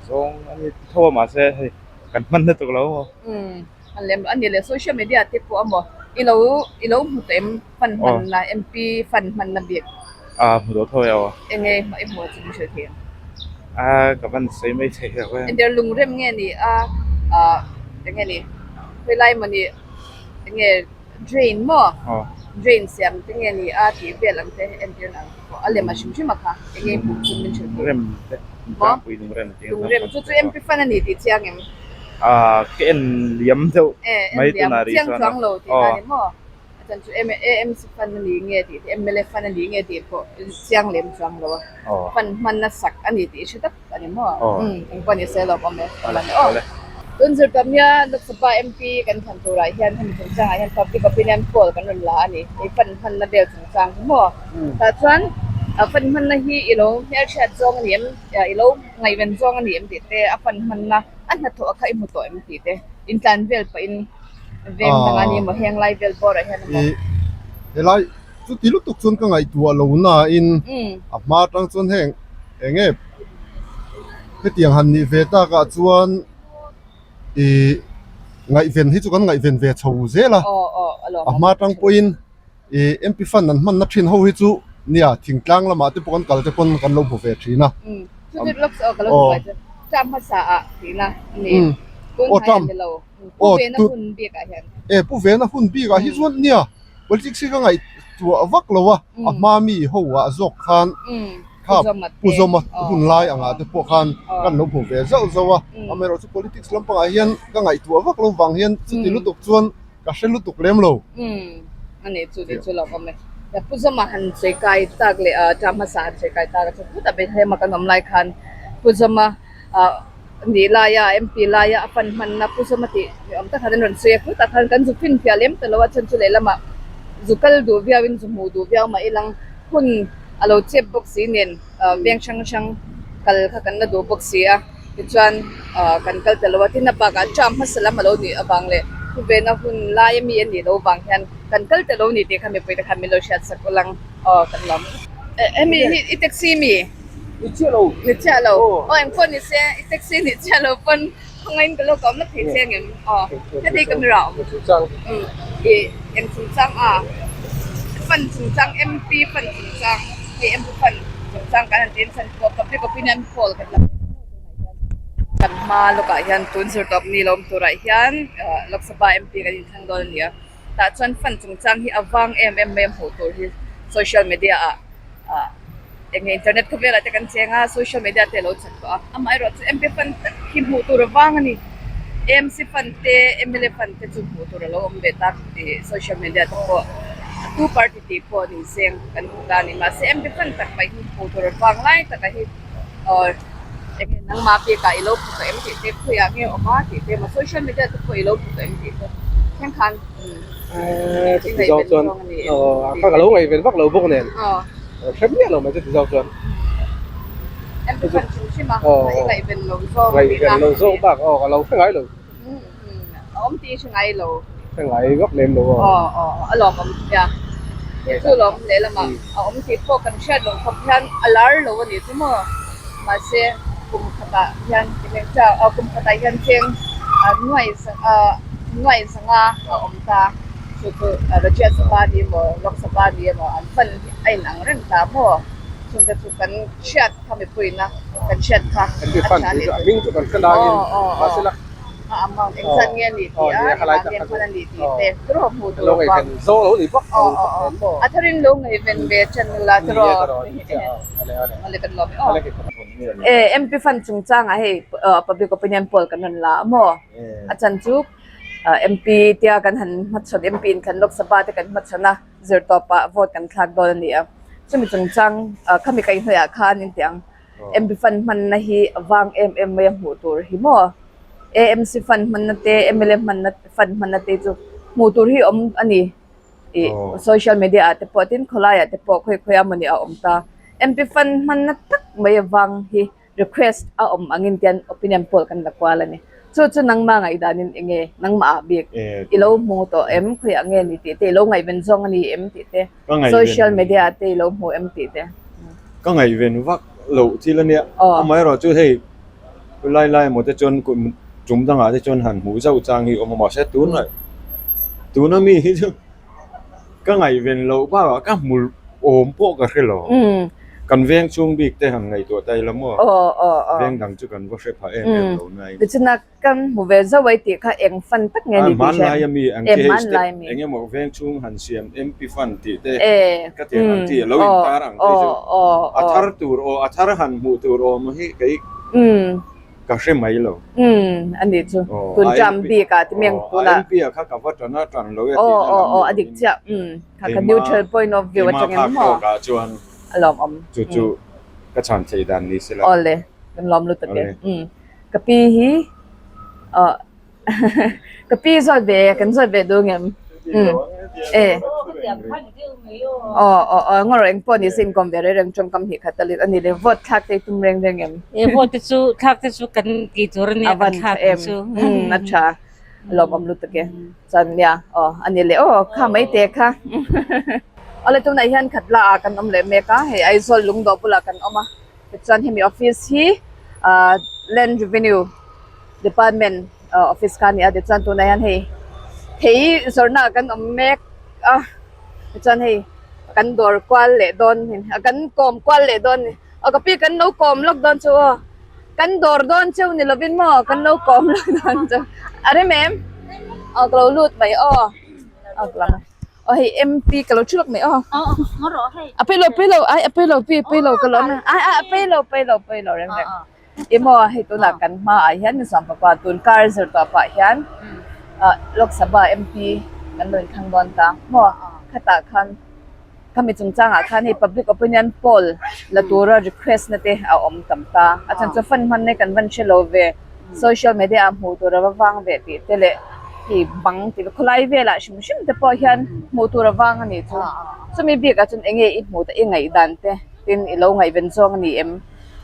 zawng a ni tho a mahse hei kan hman na tuk lo maw? Umm a lem a ni leh social media te pawh a maw? I lo i lo hmu tawh em fund hmanna MP fund hmanna bik? Aa hmu tawh tho e aw. Enge i hmuh chu min hrilh thei ang? Aa ka van sawi mai thei lo e. Ender lungrem nge ni a ah enge ni helai maw ni enge drain maw drain siam te nge ni a tih vel ang te entir na ang te pawh a lem a hrim hrim a kha enge i hmuh chu min hrilh thei Lungrem te tlangpui lungrem tih ang lungrem chu chu MP fund a ni tih chiang em? Aa ka en liam deuh mai tunah rih chiang chuan chuang lo tih na ni maw? A chan chu AMC fund a ni nge tih te mla fund a ni nge tih pawh chiang lem chuang lo a fund hmanna sak a ni tih i hre tak a ni maw? Umm engpawh ni se lawm awm e aw tun zir tawp nia Lok Sabha MP kan thlan turah hian hemi chungchangah hian public opinion poll kan rawn la a ni hei fund hmanna vel chungchang hi maw tah chuan fund hmanna hi i lo hmelhriat zawng a ni em i lo ngaihven zawng a ni em tih te a fund hmanna a hnathawh kha i hmu tawh em tih te intlan vel pahin Veng dang a ni maw heng lai vel bawrah hian emaw. Ih helai chuti lutuk chuan ka ngaihtuah lo nain a hma atang chuan heng eng nge hetiang han nih ve takah chuan ih ngaihven hi chu kan ngaihven ve chho zel a a hma atang pawhin ih MP fund an hmanna thin ho hi chu nia thingtlang lamah te pawh kan kal te pawn kan lo hmu ve thin a. Chu chu Lok aw ka lo ti buai chu. Term hmasa ah tihna a ni. Tun hnai a ni lo. Pu Vena hun bik ah hian. E Pu Vena hun bik ah hi chuan nia politics hi ka ngaihtuah vak lo a, a hma mi ho ah zawk khan kha Pu Zawma hun lai angah te pawh khan kan lo hmu ve zauh zauh a. Amaherawhchu politics lampangah hian ka ngaihtuah vak lo vang hian chuti lutuk chuan Ka hre lutuk lem lo. Umm a nih chu tih chu lo awm e. Pu Zawma han sawi kai tak leh ah term hmasa han sawi kai tak a chu put a Bethlehem a kan awm lai khan Pu Zawma ah nih laia MP laia a fan hmanna Pu Zawma tih ni awm tak khan an rawn sawi a putah khan kan zu finfiah lem ta lo a chhan chu lehlamah zu kal duh viau in zu hmuh duh viau mah ilang hun a lo chep bawk si nen veng hrang hrang kal kha kan la duh bawk si a. Tichuan kan kal ta lo a, tin a bakah term hmasa lam a lo nih avang leh thuvena hun lai ami a nih loh vang hian kan kal ta lo ni tih kha mipui te khan min lo hriat sak ul ang aw kan lawm. Hemi hi i taxi mi? Ni chiah lo. Ni chiah lo. Aw eng pawh ni se i taxi ni chiah lo pawn khawngain ka lo ka awm la thei che ngem aw heti camera awm. Chungchang. I eng chungchang a fund chungchang MP fund chungchang hei MP fund chungchang kan han ti in chhan pawh public opinion poll kan la kan hma lawkah hian tun zirtawp ni lo awm turah hian Lok Sabha MP kan inthlang dawn a ni a tah chuan fund chungchang hi a vang em em mai a hmuh tur hi social media ah ah eng nge internet khawvelah te kan cheng a social media te alo chak tawh a amaherawh chu MP fund tak hi hmuh tur a vang a ni AMC fund te MLA fund te chu hmuh tur alo awm ve tak tih social media te pawh a tu party tih pawh ni seng kan hmu ta a ni mahse MP fund tak mai hi hmuh tur a vang lai taka hi aw eng nge nangmah bikah i lo hmu tawh em tih te khawiah nge awm a tih te emaw social media te pawh i lo hmu tawh em tih te thleng khan Eee chuti zawk chuan aw ka lo ngaihven vak lo bawk nen hre miah lo mai chuti zawk chuan aw ngaihven lo zawk bak aw ka lo hre ngai lo hre ngai vak lem lo aw Sanga a awm ta, chu chu Rajya Sabha ni emaw Lok Sabha ni emaw an fund hi a inang reng ta maw? Chungte chu kan hriat kha mipuiina kan hriat kha a tha a ni chu. Aw aw aw a amount engzat nge a nih tih a, engah nge hman a nih tih te tiraw hmuh tur vang. Aw aw aw a tharin lo ngaihven ve chen la tiraw awle kan lawm e aw. E MP fund chungchangah hei public opinion poll kan rawn la a maw? A chan chu MP tia kan han hmachhawn MP in thlan Lok Sabha te kan hmachhawn a zirtawp ah vote kan thlak dawn a ni a chumi chungchang khami kaihhnawih ah khan in tih ang MP fund hmanna hi a vang em em mai a hmuh tur hi maw AMC fund hmanna te MLA hmanna fund hmanna te chu hmuh tur hi awm a ni ih social media ah te pawh tin khawlai ah te pawh khawi khawi a mawni a awm ta MP fund hmanna tak mai a vang hi. Request a awm angin tian opinion poll kan la kual a ni. Chu chu nangmah ngaihdanin eng nge nangmah ah bik i lo hmu tawh em khawiah nge ni tih te i lo ngaihven zawng a ni em tih te social media ah te i lo hmu em tih te. Ka ngaihven vak loh thil a nia amaherawh chu hei lai lai emaw te chuan tum dangah te chuan han hmuh zauh chang hi awm a mahse tunah tuna mi hi chu Ka ngaihven loh bakah ka hmu awm pawh ka hre lo. Kan veng chhung bik te han ngaihtuah ta ila maw? Veng dang chu kan va hre phah em em lo nai. Tichuan kan hmu ve zauh ai tih kha eng fund tak nge ni tih hre. Hmanlai ami ang chi hei step eng emaw veng chhung han siam MP fund tih te ka tiang ang chi a lo intar ang te chu a thar tur aw a thar han hmuh tur awm hi kei Ka hre mai lo. Umm a nih chu. Tun ṭam bik ah ti meng tunah. A MP ah kha ka va ṭan a ṭan lo e tih na lam ni lo in. A dik chiah. Umm kha ka neutral point of view aṭang em maw? Keimah phak tawk ah chuan. A lawm awm. Chu chu ka chhan theih dan ni se la. Awle kan lawm lutuk e. Umm ka pi hi aw. Ka pi zawt ve kan zawt ve duh ngem e aw aw aw ngaw eng pawh ni se inkawm ve reng reng tawngkam hnih khat a ni le vote thlak te tum reng reng em e vote te chu thlak te chu kan tih tur a nia kan thlak te chu a tha a lawmawm lutuk e chuan nia aw a ni le aw kha mai te kha awle tunah hian khat la ah kan awm leh mek a hei Aizawl lungdawh bulah kan awm a tichuan hemi office hi ah land revenue department office kha a ni a tichuan tunah hian hei thei zawrhna ah kan awm mek a tichuan hei kan dawr kual leh dawn a kan kawm kual leh dawn a ni. Aw ka pi kan lo kawm lawk dawn chu aw. Kan dawr dawn cheu ni lovin maw kan lo kawm lawk dawn chu. A rem em? Aw ka lo lut mai aw. Aw ka lam aw hei MP ka lo thu lawk mai aw. A pei lo pei lo ai a pei lo pi pei lo ka lo ai ai a pei lo pei lo pei lo reng reng. Emaw hei tunah kan hmaah hian ni sawm pakua tun kar zir tawh pah hian ah Lok Sabha MP kan lo inthlang dawn ta maw khatah khan khami chungchangah khan hei public opinion poll la tura request na te a awm tam ta a chhan chu fund hman hi kan van hre lo ve social media ah hmuh tur a va vang ve tih te leh hei bang tih khawlai velah hrim hrim te pawh hian hmuh tur a vang a nih chu chumi bikah chuan eng nge i hmuh i ngaihdan te tin i lo ngaihven zawng a ni em.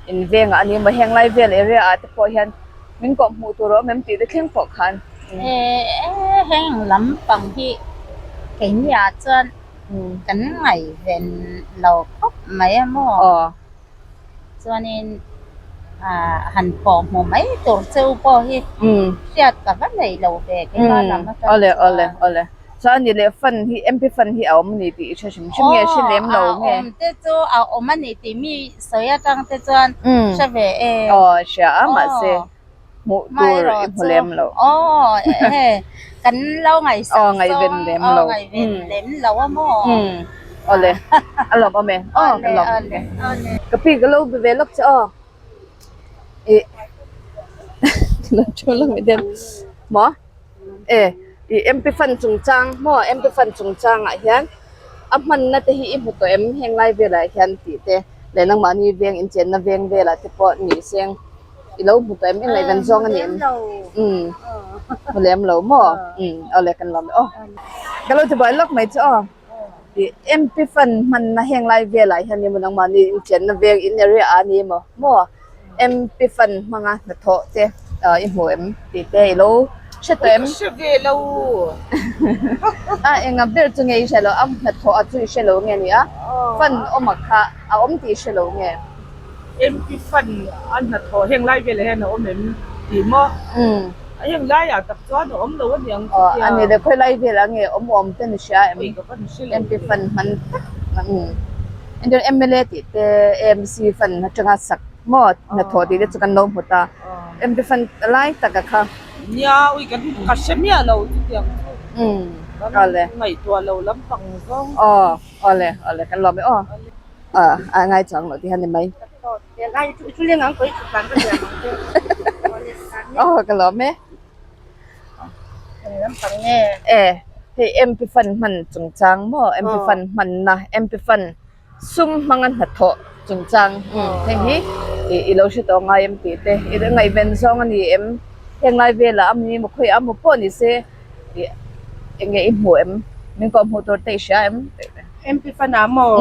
In vengah a ni maw heng lai vel area ah te pawh hian min kawh hmuh tur a awm em tih te thleng pawh khan. Ehh heng lampang hi keini ah chuan kan ngaihven lo khawp mai a maw chuanin ah han kawh hmuh mai tur cheu pawh hi hriat ka va nei lo ve keimah lam atang chuan. Awle awle awle. Chuan ni leh fund hi MP fund hi a awm a ni tih i hre hrim hrim nge hre lem lo nge? Aw a awm te chu a awm a ni tih mi sawi atang te chuan hre ve e. Aw hria a mahse hmuh tur i hmu lem lo. Aw he kan lo ngaihsak zawng ngaihven lem lo. Aw ngaihven lem lo a maw? Awle a lawm awm e aw ka lawm awm e. Ka pi ka lo be ve lawk che aw. Ih lo thu lawk mai den maw? E ih MP fund chungchang maw MP fund chungchangah hian a hmanna te hi i hmu tawh em heng lai velah hian tih te leh nangmahni veng inchenna veng velah te pawh ni seng i lo hmu tawh em i ngaihven zawng a ni em umm hmu lem lo maw umm awle kan lawm e aw ka lo ti buai lawk mai chu aw ih MP fund hmanna heng lai velah hian emaw nangmahni inchenna veng in area ah a ni emaw maw. MP fund hmanga hnathawh te i hmu em tih te i lo hre tawh em? Ka hre ve lo. A enga ber chu nge i hre lo a hnathawh a chu i hre lo nge ni a fund awm a kha a awm tih i hre lo nge? MP fund a hnathawh heng lai velah hian a awm em tih maw? Heng laiah tak chuan a awm lo a niang chu tia. A ni le khawi lai velah nge awm awm te ni hria em? MP fund hman tak Engtin mla tih te amc fund atanga sak maw hnathawh tih te chu kan lo hmu ta mp fund lai taka kha. Nia ui kan ka hre miah lo chutiang chu. Umm Kan ngaihtuah lo lampang zawng. Aw awle awle kan lawm e aw a ngai chuang loh tih a ni mai. Aw ka lawm e. E hei MP fund hman chungchang maw MP fund hmanna MP fund sum hmanga hnathawh chungchang hei hi ih i lo hre tawh ngai em tih te i ngaihven zawng a ni em heng lai velah a mi maw khawiah emaw pawh ni se ih eng nge i hmu em min kawh hmuh tur te i hria em tih te. MP fund ah maw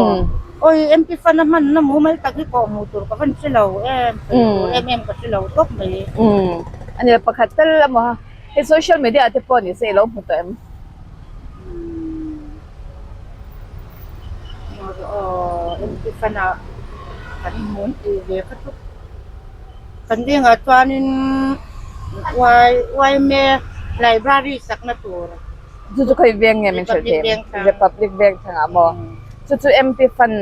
awi MP fund a hmanna mumal tak hi kawh hmuh tur ka van hre lo em sawi tur em em ka hre lo tawp mai. Umm a ni pakhat tal emaw ha hei social media ah te pawh ni se i lo hmu tawh em? Aw MP fund ah kan hmu an tih ve kha chu kan vengah chuanin YMA library sakna tur. Chu chu khawi veng nge min hrilh thei em? Republic veng thangah maw? Chu chu MP fund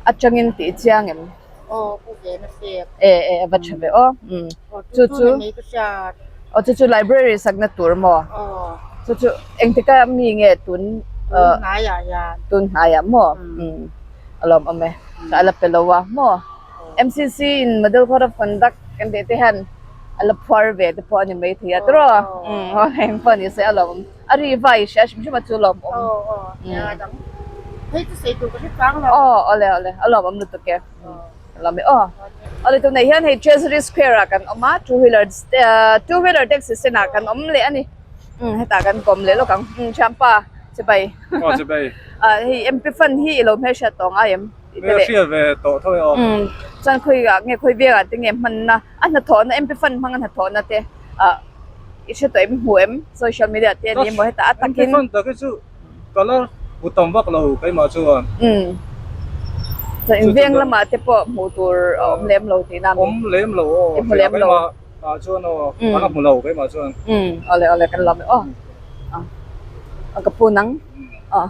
atangin tih chiang em? Aw pu ve na sek. E e a va tha ve aw. Umm chu chu aw chu chu library sakna tur maw? Chu chu engtika mi nge tun tun hnaiah hian. Tun hnaiah maw? Umm a lawm awm e. A la pe lo a maw? MCC in model code of conduct kan tih te hian a la phuar ve te pawh a ni mai thei a tiraw umm aw eng pawh ni se a lawm a ri vai hria hrim hrim a chu lawm awm aw awle awle a lawm awm lutuk e a lawm e aw awle tunah hian hei treasury square ah kan awm a two wheeler two wheeler taxi stand ah kan awm leh a ni umm hetah kan kawm leh lawk ang umm thianpa chibai ah hei MP fund hi i lo hmelhriat tawh ngai em. Hriat ve tawh tho e aw. Umm chuan khawi ah nge khawi veng ah te nge hmanna a hnathawhna MP fund hmang a hnathawhna te ah i hre tawh em hmu em social media te a ni emaw hetah a takin. MP fund tak hi chu ka la hmu tam vak lo keimah chuan. Umm chuan in veng lamah te pawh hmuh tur a awm lem lo tihna a mi? Awm lem lo aw. I hmu lem lo. Keimah ah chuan aw ka la hmu lo keimah chuan. Umm awle awle kan lawm e aw. Ka pu nang aw.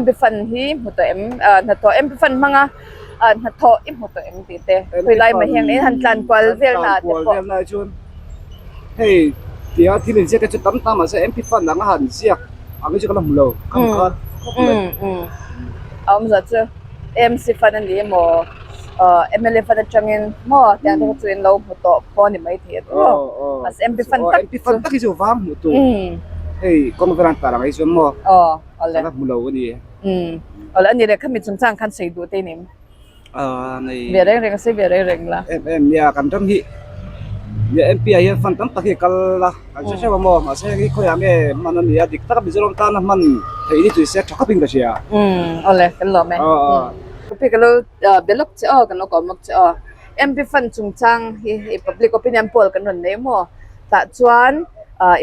MP fund hi hmu tawh em hnathawh MP fund hmanga Hnathawh i hmu tawh em tih te khawi lai mai hian in han tlan kual vel na te pawh. Vel na chuan hei tia thil inziak te chu tam tam mahse MP fund anga han ziak ang hi chu ka la hmu lo ka hmu kha khawp mai. A awmzia chu AMC fund a ni emaw MLA fund atangin maw tiang te kha chu in lo hmu tawh pawh a ni maithei a tawh mahse MP fund tak MP fund tak hi chu vang hmuh tur hei kawng velah an tar ang hi chuan maw ka la hmu lo a ni. Umm awle ani leh khami chungchang khan sawi duh te nim. Aaa nei. Ve reng reng a sawi ve reng reng la. Em em nia kan ram hi nia MP ah hian fund tam tak hi a kal a kan hre hreuh a maw mahse heng hi khawiah nge hman a ni a dik taka Mizoram tana hman theih ni tui se tha khawpin ka hria. Umm awle kan lawm e. Copy ka lo be lawk che aw kan lo kawm lawk che aw MP fund chungchang hi hei public opinion poll kan rawn nei maw tah chuan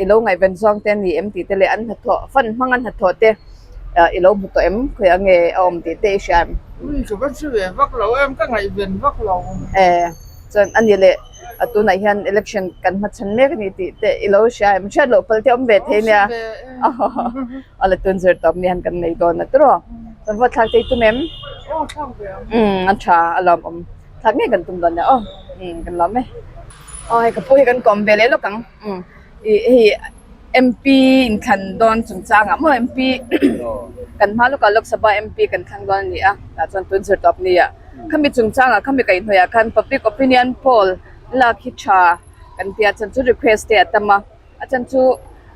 i lo ngaihven zawng te a ni em tih te leh an hnathawh fund hmang an hnathawh te I lo hmu tawh em? Khawiah nge a awm tih te i hria em? Ui ka va hre ve vak lo em, ka ngaihven vak lo. E, chuan a ni leh a tunah hian election kan hmachhan mek a ni tih te i lo hria em? Hriat loh pal te awm ve thei nia. A la tun zir tawp ni han kan nei dawn a tiraw? Chuan vote thlak te i tum em? Aw thlak ve ang. Umm a tha a lawmawm. Thlak ngei kan tum dawn nia aw. Umm kan lawm e. Aw hei ka pu hi kan kawm ve leh lawk ang. Umm ih hei. MP inthlan dawn chungchangah maw MP kan hma lawkah Lok Sabha MP kan thlang dawn a ni a, tah chuan tun zir tawp ni ah khami chungchangah khami kaihhnawih ah khan public opinion poll lak hi tha kan tia chuan chu request te a tam a, a chan chu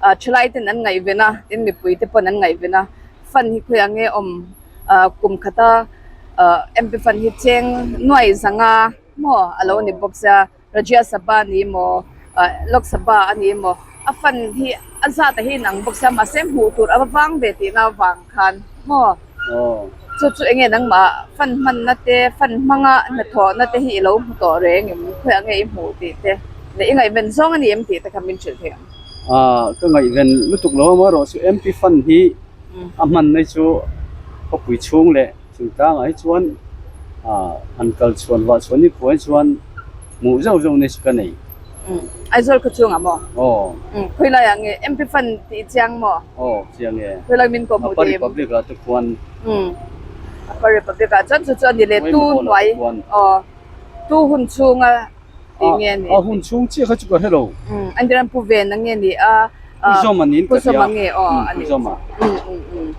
ah thalai ten an ngaihven a tin mipui te pawn an ngaihven a fund hi khawiah nge awm ah kum khata ah MP fund hi cheng nuai zanga maw a lo ni bawk sia. Rajya Sabha a ni emaw ah Lok Sabha a ni emaw a fund hi a zat a hi inang bawk sia mahse hmuh tur a va vang ve tihna avang khan maw chu chu enge nangmah fund hmanna te fund hmanga hnathawhna te hi i lo hmu tawh reng em khawiah nge i hmuh tih te leh i ngaihven zawng a ni em tih te kha min hrilh thei ang. Ah ka ngaihven lutuk lo a marawh chu MP fund hi a hmanna hi chu khawpui chhung leh Chungtlangah hi chuan ah an kal chhuan vah chhuan ni phuah hi chuan hmuh zauh zauh na hi chu ka nei. Umm Aizawl khaw chungah maw? Aw. Umm khawi laiah nge MP fund tih i chiang maw? Aw chiang e. Khawi lai min kawh hmuh Upper Republic ah te khuan. Umm Upper Republic ah chuan chu chu a ni leh tu hnuai aw tu hun chhunga tih nge ni? A hun chhung chiah kha chu ka hre lo. Umm an ram pu ven ang nge ni a? Pu Zawma niin ka hria. Pu Zawma nge aw a ni. Pu Zawma. Umm umm umm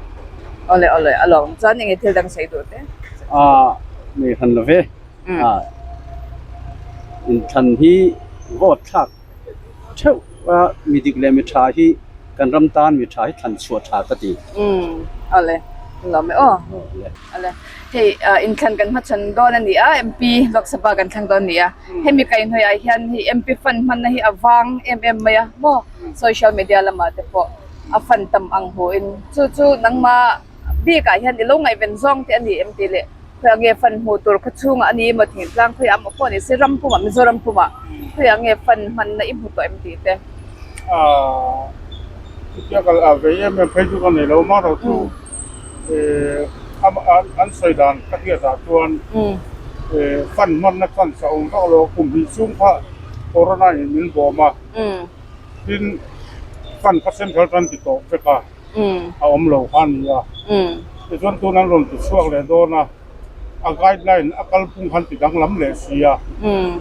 awle awle a lawm chuan enge thil dang sawi duh te? A nei han lo ve. A inthlan hi vote thlak theuh a mi dik leh mi tha hi kan ram tan mi tha hi thlan chhuah tha ka ti. Umm awle a lawm e aw. Awle hei inthlan kan hmachhawn dawn a ni a MP Lok Sabha kan thlang dawn a ni a hemi kaihhnawih ah hian hei MP fund hmanna hi a vang em em mai a maw social media lamah te pawh a fund tam ang hu in chu chu nangmah bik ah hian i lo ngaihven zawng te a ni em tih leh khawiah nge fund hmuh tur khaw chhungah a ni emaw thingtlang khawiah emaw pawh ni se ram pumah Mizoram pumah khawiah nge fund hmanna i hmu tawh em tih te. Aaa chutia kal a vei em em phei chu ka nei lo amaherawh chu eh an sawi dan ka hriat ah chuan eh fund hmanna chance a awm vak lo a kum hnih chhung kha corona in min bawm a tin fund kha central tan ti tawh vek a. a awm lo kha a ni a. Tichuan tun an rawn ti chhuak leh dawn a, a guideline a kalphung khan ti danglam leh si a.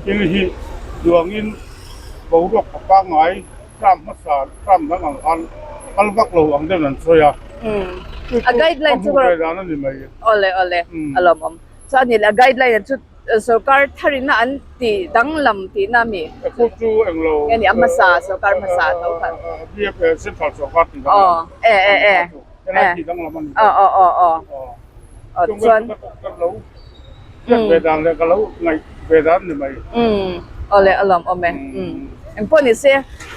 Thil hi duangin boruak tha pangngai term hmasa term dang ang khan kal vak lo ang deuhin an sawi a. Chu chu ka hmuh ve dan a ni mai. Awle awle a lawmawm. Chuan a guideline chu Sorkar tharina an tih danglam tihna a mi? Chu chu englo. Nge ni a hmasa sorkar hmasa tho kha. Central sorkar tih danglam. Aw e e e. Helai tih danglam a ni. Aw aw aw aw. Aw chuan. Ka lo hriat ve dan leh ka lo ngaih ve dan ni mai. Umm awle a lawm awm e. Umm engpawh ni se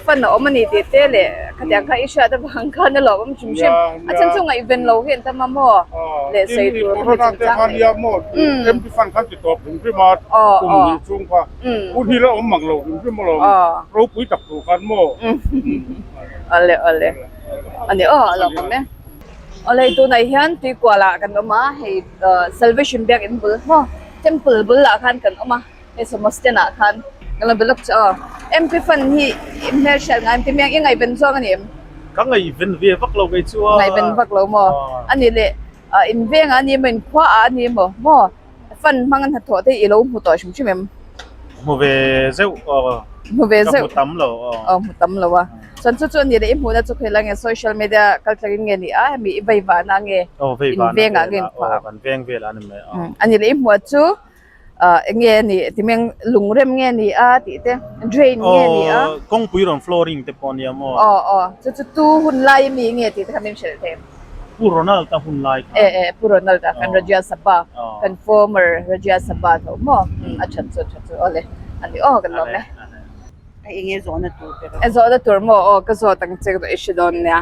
fan a awm a ni tih te leh khatiang kha i hriat avang khan a lawm awm hrim hrim. A chhan chu ngaihven lo hi an tam a maw leh sawi tur kha mi chung chang nia maw MP fund khan ti tawp hrim hrim a kum hnih chung kha hun hi la awm mang lo hrim hrim alawm ropui tak tur khan maw. Awle awle a ni aw a lawm awm e. Awle tunah hian tuikual ah kan awm a hei Salvation biakinn bul maw temple bulah khan kan awm a. Hei sawma stand ah khan ka lo be lawk che aw. MP fund hi i hmelhriat ngai em ti miang i ngaihven zawng a ni em? Ka ngaihven ve vak lo kei chu a. Ngaihven vak lo maw? A ni leh in veng ah a ni emaw in khua ah a ni emaw maw? Fund hmang a hnathawh te i lo hmu tawh hrim hrim em? Hmu ve zeuh aw. Hmu ve zeuh. Ka hmu tam lo aw. Aw hmu tam lo a. Chuan chu chu a ni leh i hmuhna chu khawi lai nge social media kal tlangin nge ni a hemi i vei vahna nge in vengah nge in khuah ang? Kan veng velah a ni mai a. A ni leh i hmuh chu eng nge a nih ti meng lungrem nge ni a tih te drain nge ni a. Aw kawngpui rawn flooring te pawh a nia maw? Aw aw chu chu tu hun lai ami nge tih te kha min hrilh thei. Pu Ronald a hun lai kha. E e Pu Ronald a kan Rajya Sabha kan former Rajya Sabha tho maw a that chu a that chu awle a ni aw kan lawm e. A eng nge zawhna tur te E zawhna tur maw aw ka zawt ang che i hre dawn nia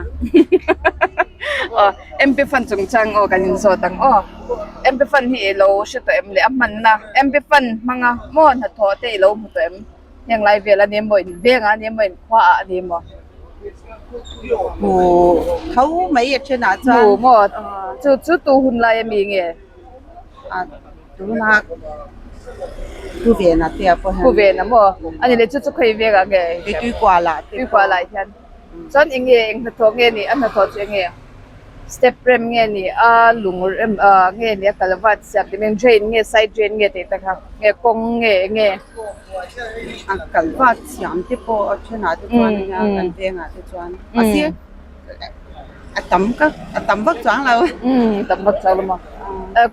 aw MP fund chungchang aw kan in zawt ang aw MP fund hi i lo hre tawh em le a hmanna MP fund hmanga maw hnathawh te i lo hmu tawh em heng lai vel a ni maw in vengah a ni maw in khua ah a ni maw. Hmu tho mai a thenah chuan Hmu maw chu chu tu hun lai ami nge? A tuna Pu Vena te ah pawh hian Pu Vena maw? A ni le chu chu khawi vekah nge? Hei Tuikuala te pawh. Tuikuala ah hian. Chuan eng nge eng hnathawh nge ni a hnathawh chu eng nge? Step rem nge ni a lung rem ah nge ni a kalvat siam tih mai drain nge side drain nge tih te kha nge kawng nge eng nge? A kalvat siam te pawh a thenah te chuan nia kan vengah te chuan a sir a tam ka a tam vak chuang lo. Umm tam vak chuang lo maw?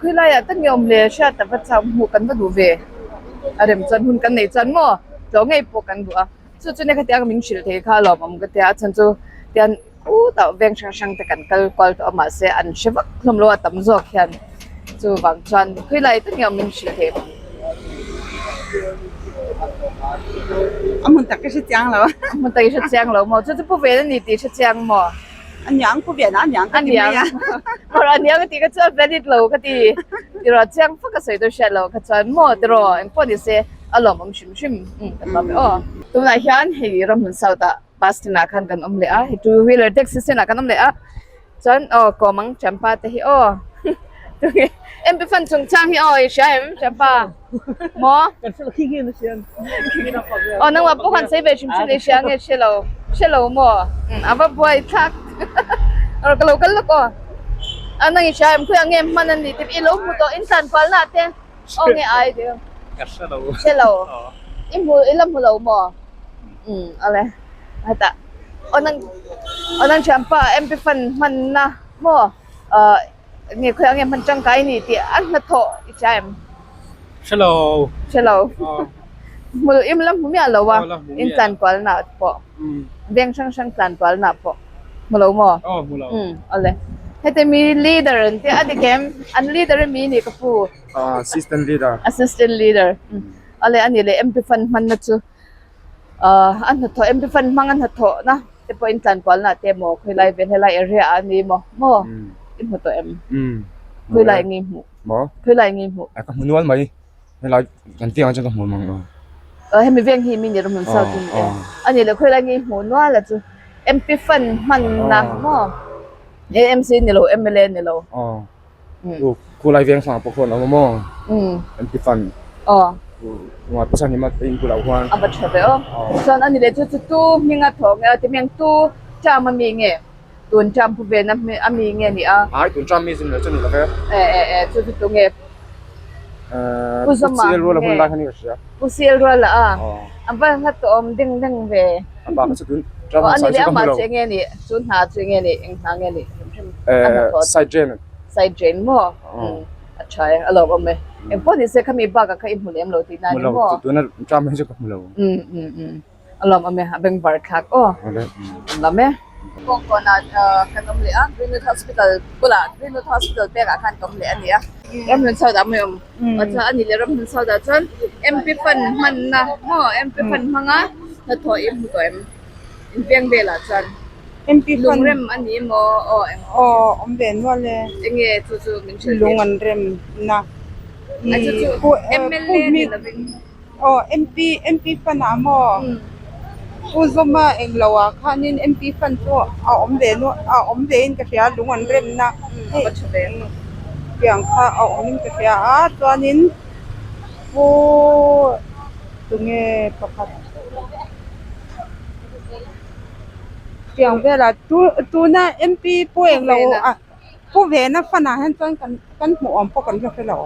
Khawi laiah tak nge awm le hriat a va chau hmuh kan va duh ve a rem chuan hun kan nei chuan maw tlawh ngei pawh kan duh a chu chu nia khatiang min hrilh thei kha alawm awm ka tia a chhan chu tian khutah veng hrang hrang te kan kal kual tawh a mahse an hre vak hlawm lo a tam zawk hian chuvang chuan khawi lai tak nge awm min hrilh thei ang. A hmun tak ka hre chiang lo. A hmun tak i hre chiang lo maw? Chu chu pu ven a ni tih i hre chiang maw? A niang pu ven a niang ka ti mai a. A niang a tih kha chuan valid lo ka ti. Tiraw chiang fak a sawi tur hriat lo kha chuan maw tiraw engpawh ni se a lawmawm hrim hrim kan lawm e aw. Tunah hian hei Ramhmun South ah bus stand ah khan kan awm leh a, hei two wheeler taxi stand ah kan awm leh a. Chuan aw kawm ang Champa te hi aw tunge MP fund chungchang hi aw i hria em Champa maw? Aw nangmah pawh khan sawi ve hrim hrim i hria nge hre lo hre lo maw a va buai thlak aw ka lo kal lawk aw a nang i hria em khawiah nge hman a ni tih i lo hmu tawh in tlan kual nah te aw nge ai tih Ka hre lo hre lo i hmu i la hmu lo maw umm awle hetah aw nang aw nang thianpa MP fund hmanna maw ah nge khawiah nge hman tangkai a ni tih a hnathawh i hria em? Hre lo. Hre lo. Hmu im la hmu miah lo a in tlan kual nah pawh veng hrang hrang tlan kual nah pawh hmu lo maw? Aw hmu lo. Umm awle heti mi leader an tia a dik em? An leader a mi nih ka pu? Assistant leader. Assistant leader. Awle a nih leh MP fund hmanna chu ahh a hnathawh MP fund hmang a hnathawh na te pawh in tlan kual nah te maw khawi lai vel helai area ah a ni maw maw i hmu tawh em? Khawi lai nge i hmuh? Maw? Khawi lai nge i hmuh? Ka hmu nual mai helai kan veng ah chuan ka hmu mang lo. Aw hemi veng hi mi ni rawh hmun south in e a nih leh khawi lai nge i hmuh nual a chu MP fund hman na maw AMC ni lo MLA ni lo. Aw khulai veng hrang pawh khuan a awm a maw MP fund aw tunah pawh chuan hima in bulah huan a va tha ve aw chuan ani leh chu chu tu hminga thawh nge a ti hming tu term a mi nge tun term pu ven a mi nge ni a ai tun term mi chu ni lo chu ni lo ve e e e chu chu tu nge pu Zoma pu CL ruala hun lai kha ni ka hria pu CL ruala a a va hla tawh awm ding ding ve a bak chu tun term ani leh amah chu eng nge ni chu hna chu eng nge ni eng hna nge ni Side drain. Side drain maw? A tha e, a lawm awm e. Eng pawh ni se khami bakah kha i hmu lem lo tih na ni maw? Hmu lo, tuna tram hi chu ka hmu lo. A lawm awm e, a bengvar thlak aw. An lam e. Kawngkawnah kan awm leh a, Greenwood Hospital bulah Greenwood Hospital pekah khan ka awm leh a ni a. Ramhlun South ah mai awm. Chuan a ni leh Ramhlun South ah chuan MP Fund hmanna maw MP Fund hmanga hnathawh i hmu tawh em? Inveng velah chuan. MP fund Lungrem a ni maw? Aw eng Aw awm ve nual e. Enge chu chu min hrilh Lung an rem na. A chu chu MLA ni lovin. Aw MP MP fund ah maw? Pu Zawma eng lo ah khanin MP fund chu a awm ve nual a awm ve in ka hria lung an rem na. A va tha ve. Tiang kha a awm in ka hria a chuanin Pu tunge pakhat. Tiang velah tu tuna MP pawh eng lo a. Pu Vena fund ah hian chuan kan kan hmuh awm pawh kan hre hre lo.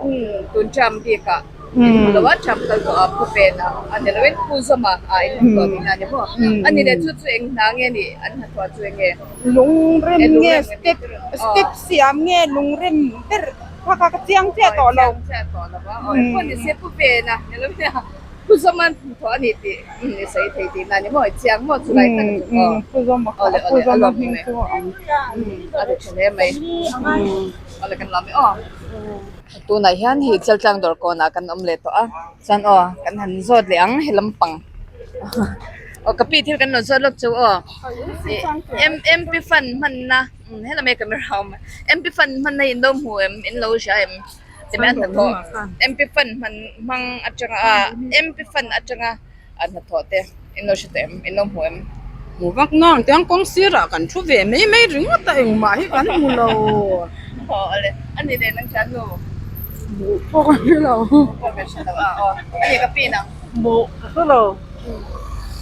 Tun term bik ah in hmu lo a, term kal tawh ah Pu Vena a ni lo in Pu Zawma ah in hmu tawh tihna a ni maw? A ni leh chu chu eng hna nge nih an hnathawh chu eng nge? Lungrem nge step step siam nge lungrem ber kha kha ka chiang chiah tawh lo. Chiang chiah tawh lo a, aw engpawh ni se Pu Vena ni lo in Pu Zawma an hnathawh a ni tih i sawi thei tihna a ni maw? I chiang maw chu lai tak chu aw. Pu Zawma kha Awle Pu awle a Zawma lawm hming awm e. chu a awm. A ti tha hle mai. Awle kan lawm e aw. Tunah hian hei Chaltlang dawr kawnah kan awm leh tawh a chuan aw kan han zawt leh ang he lampang aw ka pi thil kan lo zawt lawk chu aw ih M P fund hmanna helame camera a awm M P fund hmanna hi in lo hmu em in lo hria em ti mai a hnathawh M P fund hman hmang atanga ah M P fund atanga an hnathawh te in lo hre tawh em in lo hmu em. Hmu vak nang tiang kawng sirah kan thu ve mai mai ringawt a engmah hi kan hmu lo. Aw ale a ni leh nang chuan nu. Hmuh pawh ka hre lo. Hmuh pawh ka hre lo a aw a ni ka pi nang. Hmuh ka hre lo.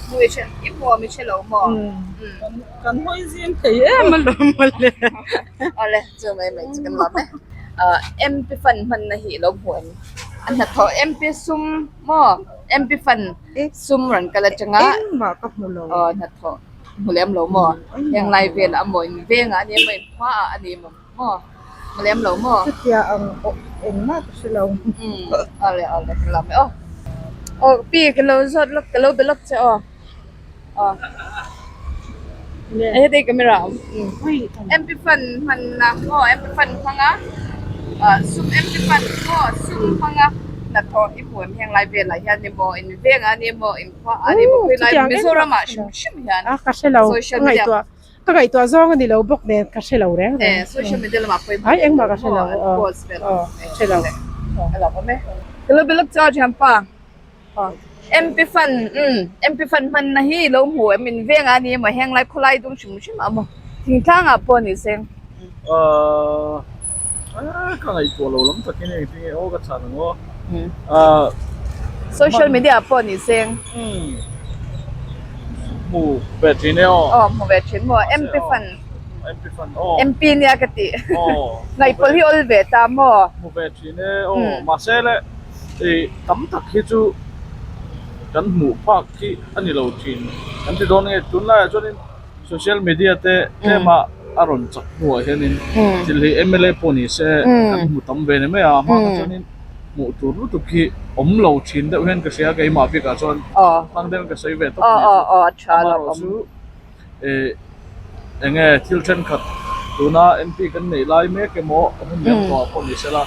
Hmuh i hre i hmu awm i hre lo maw. Kan hawi zim thei em alawm mawle. Awle chu mai mai chu kan lawm e. Ah MP fund hmanna hi i lo hmu em? A hnathawh MP sum maw MP fund sum rawn kal atanga Engmah ka hmu lo. Aw hnathawh hmu lem lo maw? Heng lai velah a maw in vengah a ni emaw in khuaah a ni emaw maw hmu lem lo maw? Chutia ang awh engmah ka hre lo. Umm awle awle ka lawm e aw. Aw pi ka lo zawt lawk ka lo be lawk che aw. Aw heti camera a awm MP fund hmanna aw MP fund hmanga ah sum MP fund maw sum hmanga hnathawh i hmu em heng lai velah hian ni maw in vengah a ni maw in khua ah a ni maw khawilai Mizoram ah hrim hrim hian a ka hre lo social ka media ngaihtuah ka ngaihtuah zawng a ni lo bawk nen ka hre lo reng reng eh social media lamah pawimawh ai engmah ka hre lo aw post vel aw hre lo a lo awm e ka lo be lawk chu a thianpa. MP fund umm MP fund hmanna hi lo hmu em in veng a ni emaw heng lai khawlai dung hrim hrim a maw thingtlang ah pawh ni se. Ahh ka ngaihtuah lo lam takin engtin nge aw ka chhan ang aw ahh Social media ah pawh ni se. Umm hmu ve thin e aw. Aw hmu ve thin maw MP fund. MP fund aw. MP nia ka tih ngaihpawlh hi awl ve ta maw. Hmu ve thin e aw mahse le. Ih tam tak hi chu kan hmuh phak hi a ni lo thin kan ti dawn nge tunlaiah chuanin social media te tlema a rawn chak hnuah hianin thil hi mla pawh ni se kan hmu tam ve ni mai a hma kha chuanin hmuh tur lutuk hi awm lo thin deuh hian ka hria keimah bikah chuan hmang deuhin ka sawi ve tawp mai chu amaherawhchu chu. Ih eng nge thil thenkhat tuna MP kan neih lai mek emaw a hun liam tawh ah pawh ni sela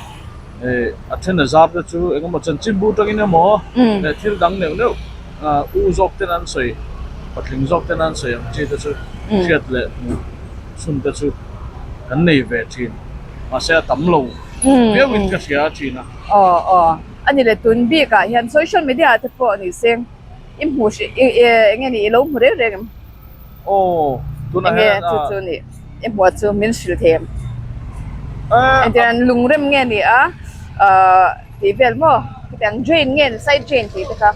ih a then a zar te chu eng emaw chanchinbu atangin emaw leh thil dang neuh neuh ah u zawk ten an sawi patling zawk ten an sawi ang chi te chu hriat leh hmuh chhun te chu kan nei ve thin mahse a tam lo viau in ka hria thin a. Aw aw a ni leh tun bik ah hian social media ah te pawh ni se. I hmu hrih i eng nge ni i lo hmu reng reng em? Aw tunah Enge hian chu a chu ni i hmuh chu min hrilh thei em? Eh Engtiang lungrem nge ni a ah tih vel maw khitiang drain nge ni side drain tih te kha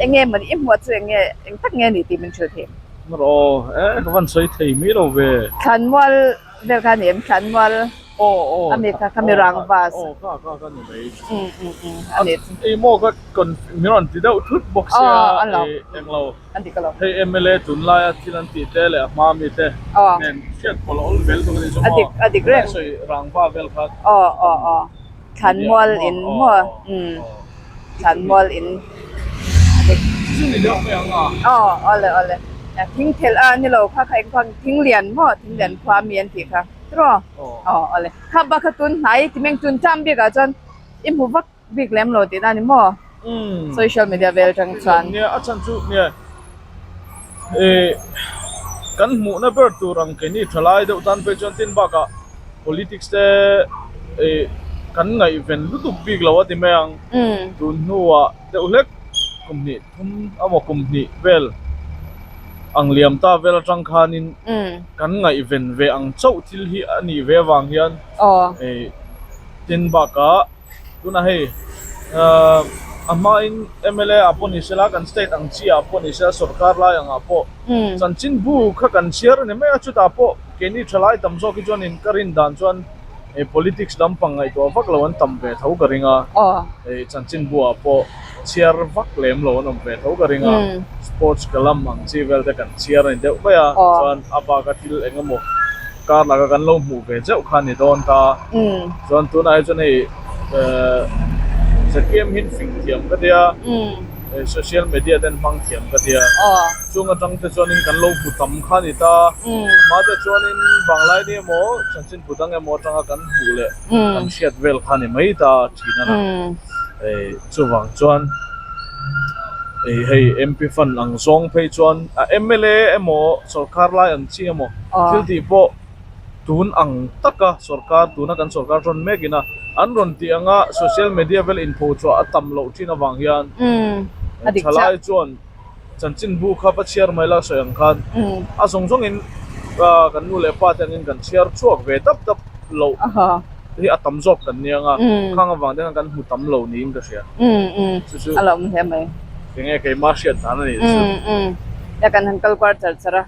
eng nge mawni i hmuh chu eng nge eng tak nge ni tih min hrilh thei em? Aw eh ka van sawi thei mai lo ve. Thlanmual vel kha ni em thlanmual Aw aw a mi kha kha mi rang vas. Aw kha kha kha ni mai. Um um um a ni chu. Ei maw ka kon min rawn ti deuh thut bawk sia Aw a lo. Eng lo. A dik a lo. Hei mla tunlaia thil an tih te leh a hma mi te nen hriat pawlh a awl vel bawk a ni chu maw. A dik a dik reng. Tunlai sawi rangva vel kha. Aw aw aw thlanmual in maw um thlanmual in a dik. Chu ni deuh mai ang a. Aw awle awle thing thelh a ni lo kha kha eng khua thing lian maw thing lian khua mi an tih kha. Tiraw? Aw awle. Kha bak kha tun hnai ti meng tun ṭam bik ah chuan i hmu vak bik lem lo tihna a ni maw? Social media vel atang chuan. Nia a chhan chu nia eh kan hmuhna ber tur ang keini thalai deuh tan phei chuan tin bakah politics te eh kan ngaihven lutuk bik lo a ti mai ang. Tun hnuah deuh hlek kum hnih thum emaw kum hnih vel ang liam ta vel atang khanin kan ngaihven ve ang chauh thil hi a nih ve avang hian eh tin bakah tunah hei ahh a hmain mla ah pawh ni sela kan state ang chi ah pawh ni sela sorkar lai angah pawh chanchinbu kha kan chhiar a ni mai a chutah pawh keini thalai tam zawk hi chuanin ka rin dan chuan. Hei politics lampang ngaihtuah vak lo an tam ve tho ka ring a, hei chanchinbu ah pawh chhiar vak lem lo an awm ve tho ka ring a, sports column ang chi vel te kan chhiar a ni deuh mai a, chuan a bak a thil eng emaw kar laka kan lo hmuh ve zeuh kha a ni dawn ta, chuan tunah hi chuan hei ehh ZPM hi fing thiam ka tia, social media ten hmang thiam ka tia. Chung atang te chuanin kan lo hmu tam kha a ni ta. Hma te chuanin Banglaini emaw chanchin bu dang emaw atanga kan hmuh leh kan hriat vel kha a ni mai ta thin a na. Hei chuvang chuan hei MP fund ang zawng phei chuan a mla emaw sorkar lai ang chi emaw thil tih pawh tun ang taka sorkar tuna kan sorkar rawn mek ina an rawn tih anga social media vel inphochhuah a tam loh thin avang hian thalai chuan Chanchinbu kha va chhiar mai la sawi ang khan a zawng zawngin kan nu leh pa te angin kan chhiar chhuak ve dap dap loh hi a tam zawk kan nia nga khang avang te khan kan hmu tam lo niin ka hria. Chu chu a lo awm hle mai. Enge keimah hriat dan a ni chu. Nia kan han kal kuar char char a.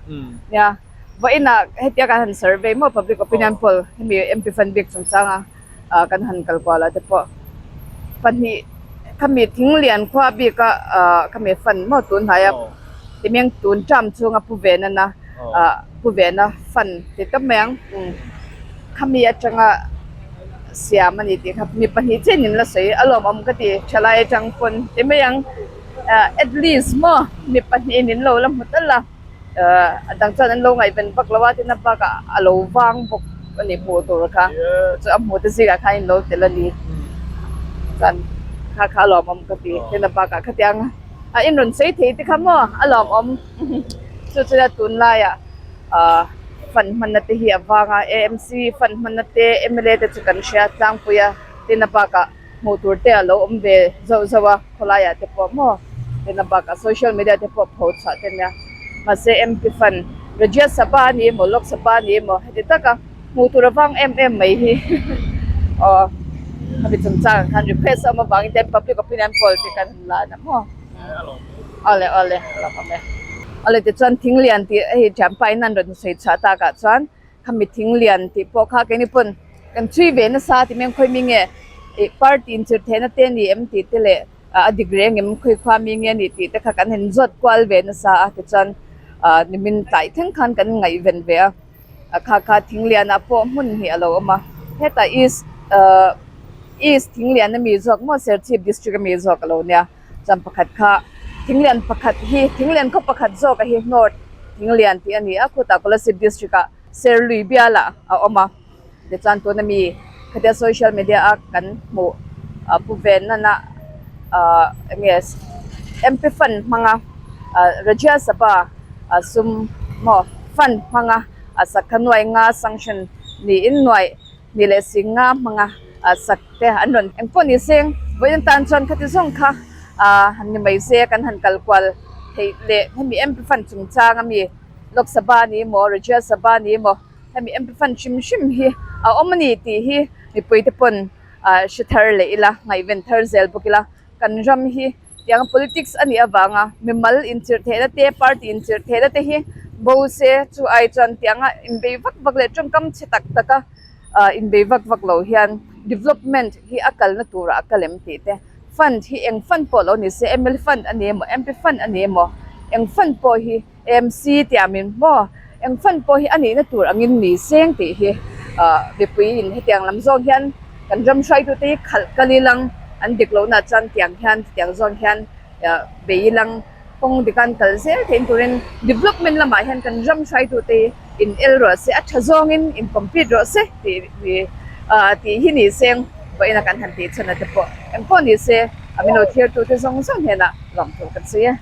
Nia vawiinah hetia kan han survey maw public opinion poll hemi MP fund bik chungchanga. ah kan han kal kual ah te pawh pahnih khami thing lian khua bik a ah khami fan maw tun hnai a timiang tun term chhunga pu ve nana ah pu ve na fan ti tawp mai ang khami atanga siam a ni tih kha mi pahnih chiah in la sawi a lawmawm ka ti thalai atang pawn ti mai ang ah at least maw mi pahnih in lo la hmu tal a. Ahh a dang chuan an lo ngaihven vak lo a tin a bakah a lo vang bawk a ni hmuh tur kha chu a hmuh te zingah khan in lo tel a ni chuan kha kha a lawmawm ka ti tin a bakah khatiang a in rawn sawi thei te kha maw a lawmawm chu chu a tunlaiah ahh fund hmanna te hi a vang a AMC fund hmanna te mla te chu kan hria tlangpui a tin a bakah. Hmuh tur te a lo awm ve zauh zauh a khawlaiah te pawh maw tin a bakah social media te pawh pho chhuah te nia mahse MP fund Rajya Sabha a ni emaw Lok Sabha a ni emaw heti taka hmuh tur avang em em mai hi aw khami chungchang ang khan request a awm avangin te public opinion poll te kan han la a maw awle awle a lo awm e awle tichuan thing lian tih hei thianpa in an rawn sawi chhuah takah chuan. Khami thing lian tih pawh kha keini pawn kan chhui ve nasa tih mai ang khawi mi nge ih party in chirh theihna te a ni em tih te leh a dik reng em khawi khua mi nge a ni tih te kha kan han zawt kual ve nasa a tichuan ah nimin tlai thleng khan kan ngaihven ve a a kha kha thing lianah pawh hmun hnih a lo awm a hetah east ah east thing lian ami zawk maw Serchhip district ami zawk a lo nia chuan pakhat kha thing lian pakhat hi thing lian khaw pakhat zawk a hi north thing lian tih a ni a khutah Kolasib district ah Serlui bialah a awm a tichuan tuna mi khatia social media a kan hmuh ah pu ve nana ah enge MP fund hmanga ah Rajya Sabha ah sum maw fund hmanga a sakha nuai nga sanction niin nuai Ni leh sing nga hmanga sak te an rawn eng pawh ni seng vawiin tan chuan khati zawng kha han ni mai se kan han kal kual theih leh hemi MP fund chungchang ami Lok Sabha ni emaw Rajya Sabha ni emaw hemi MP fund hrim hrim hi a awm a ni tih hi mipui te pawn hre thar leh ila ngaihven thar zel bawk ila kan ram hi Tiang politics a nih avanga mimal inchirh theihna te, party inchirh theihna te hi bo se chu ai chuan tianga inbei vak vak leh tawngkam chhe tak taka inbei vak vak lo hian development hi a kalna turah a kal em tih te, fund hi eng fund pawh lo ni se mla fund a ni emaw MP fund a ni emaw eng fund pawh hi AMC tih min maw eng fund pawh hi a nihna tur angin ni seng tih hi mipuiin hetiang lam zawng hian kan ram hruaitute hi khalh kal ilang an dik lohna chuan tiang hian tiang zawng hian bei ilang kawng dik an kal zel theih turin development lamah hian kan ram hruaitute hi in el rawh se a tha zawngin in compete rawh se tih tih hi ni seng vawiin a kan han tih chhan a te pawh engpawh ni se a min lo thirtute zawng zawng hnenah lawmthu kan sawi e.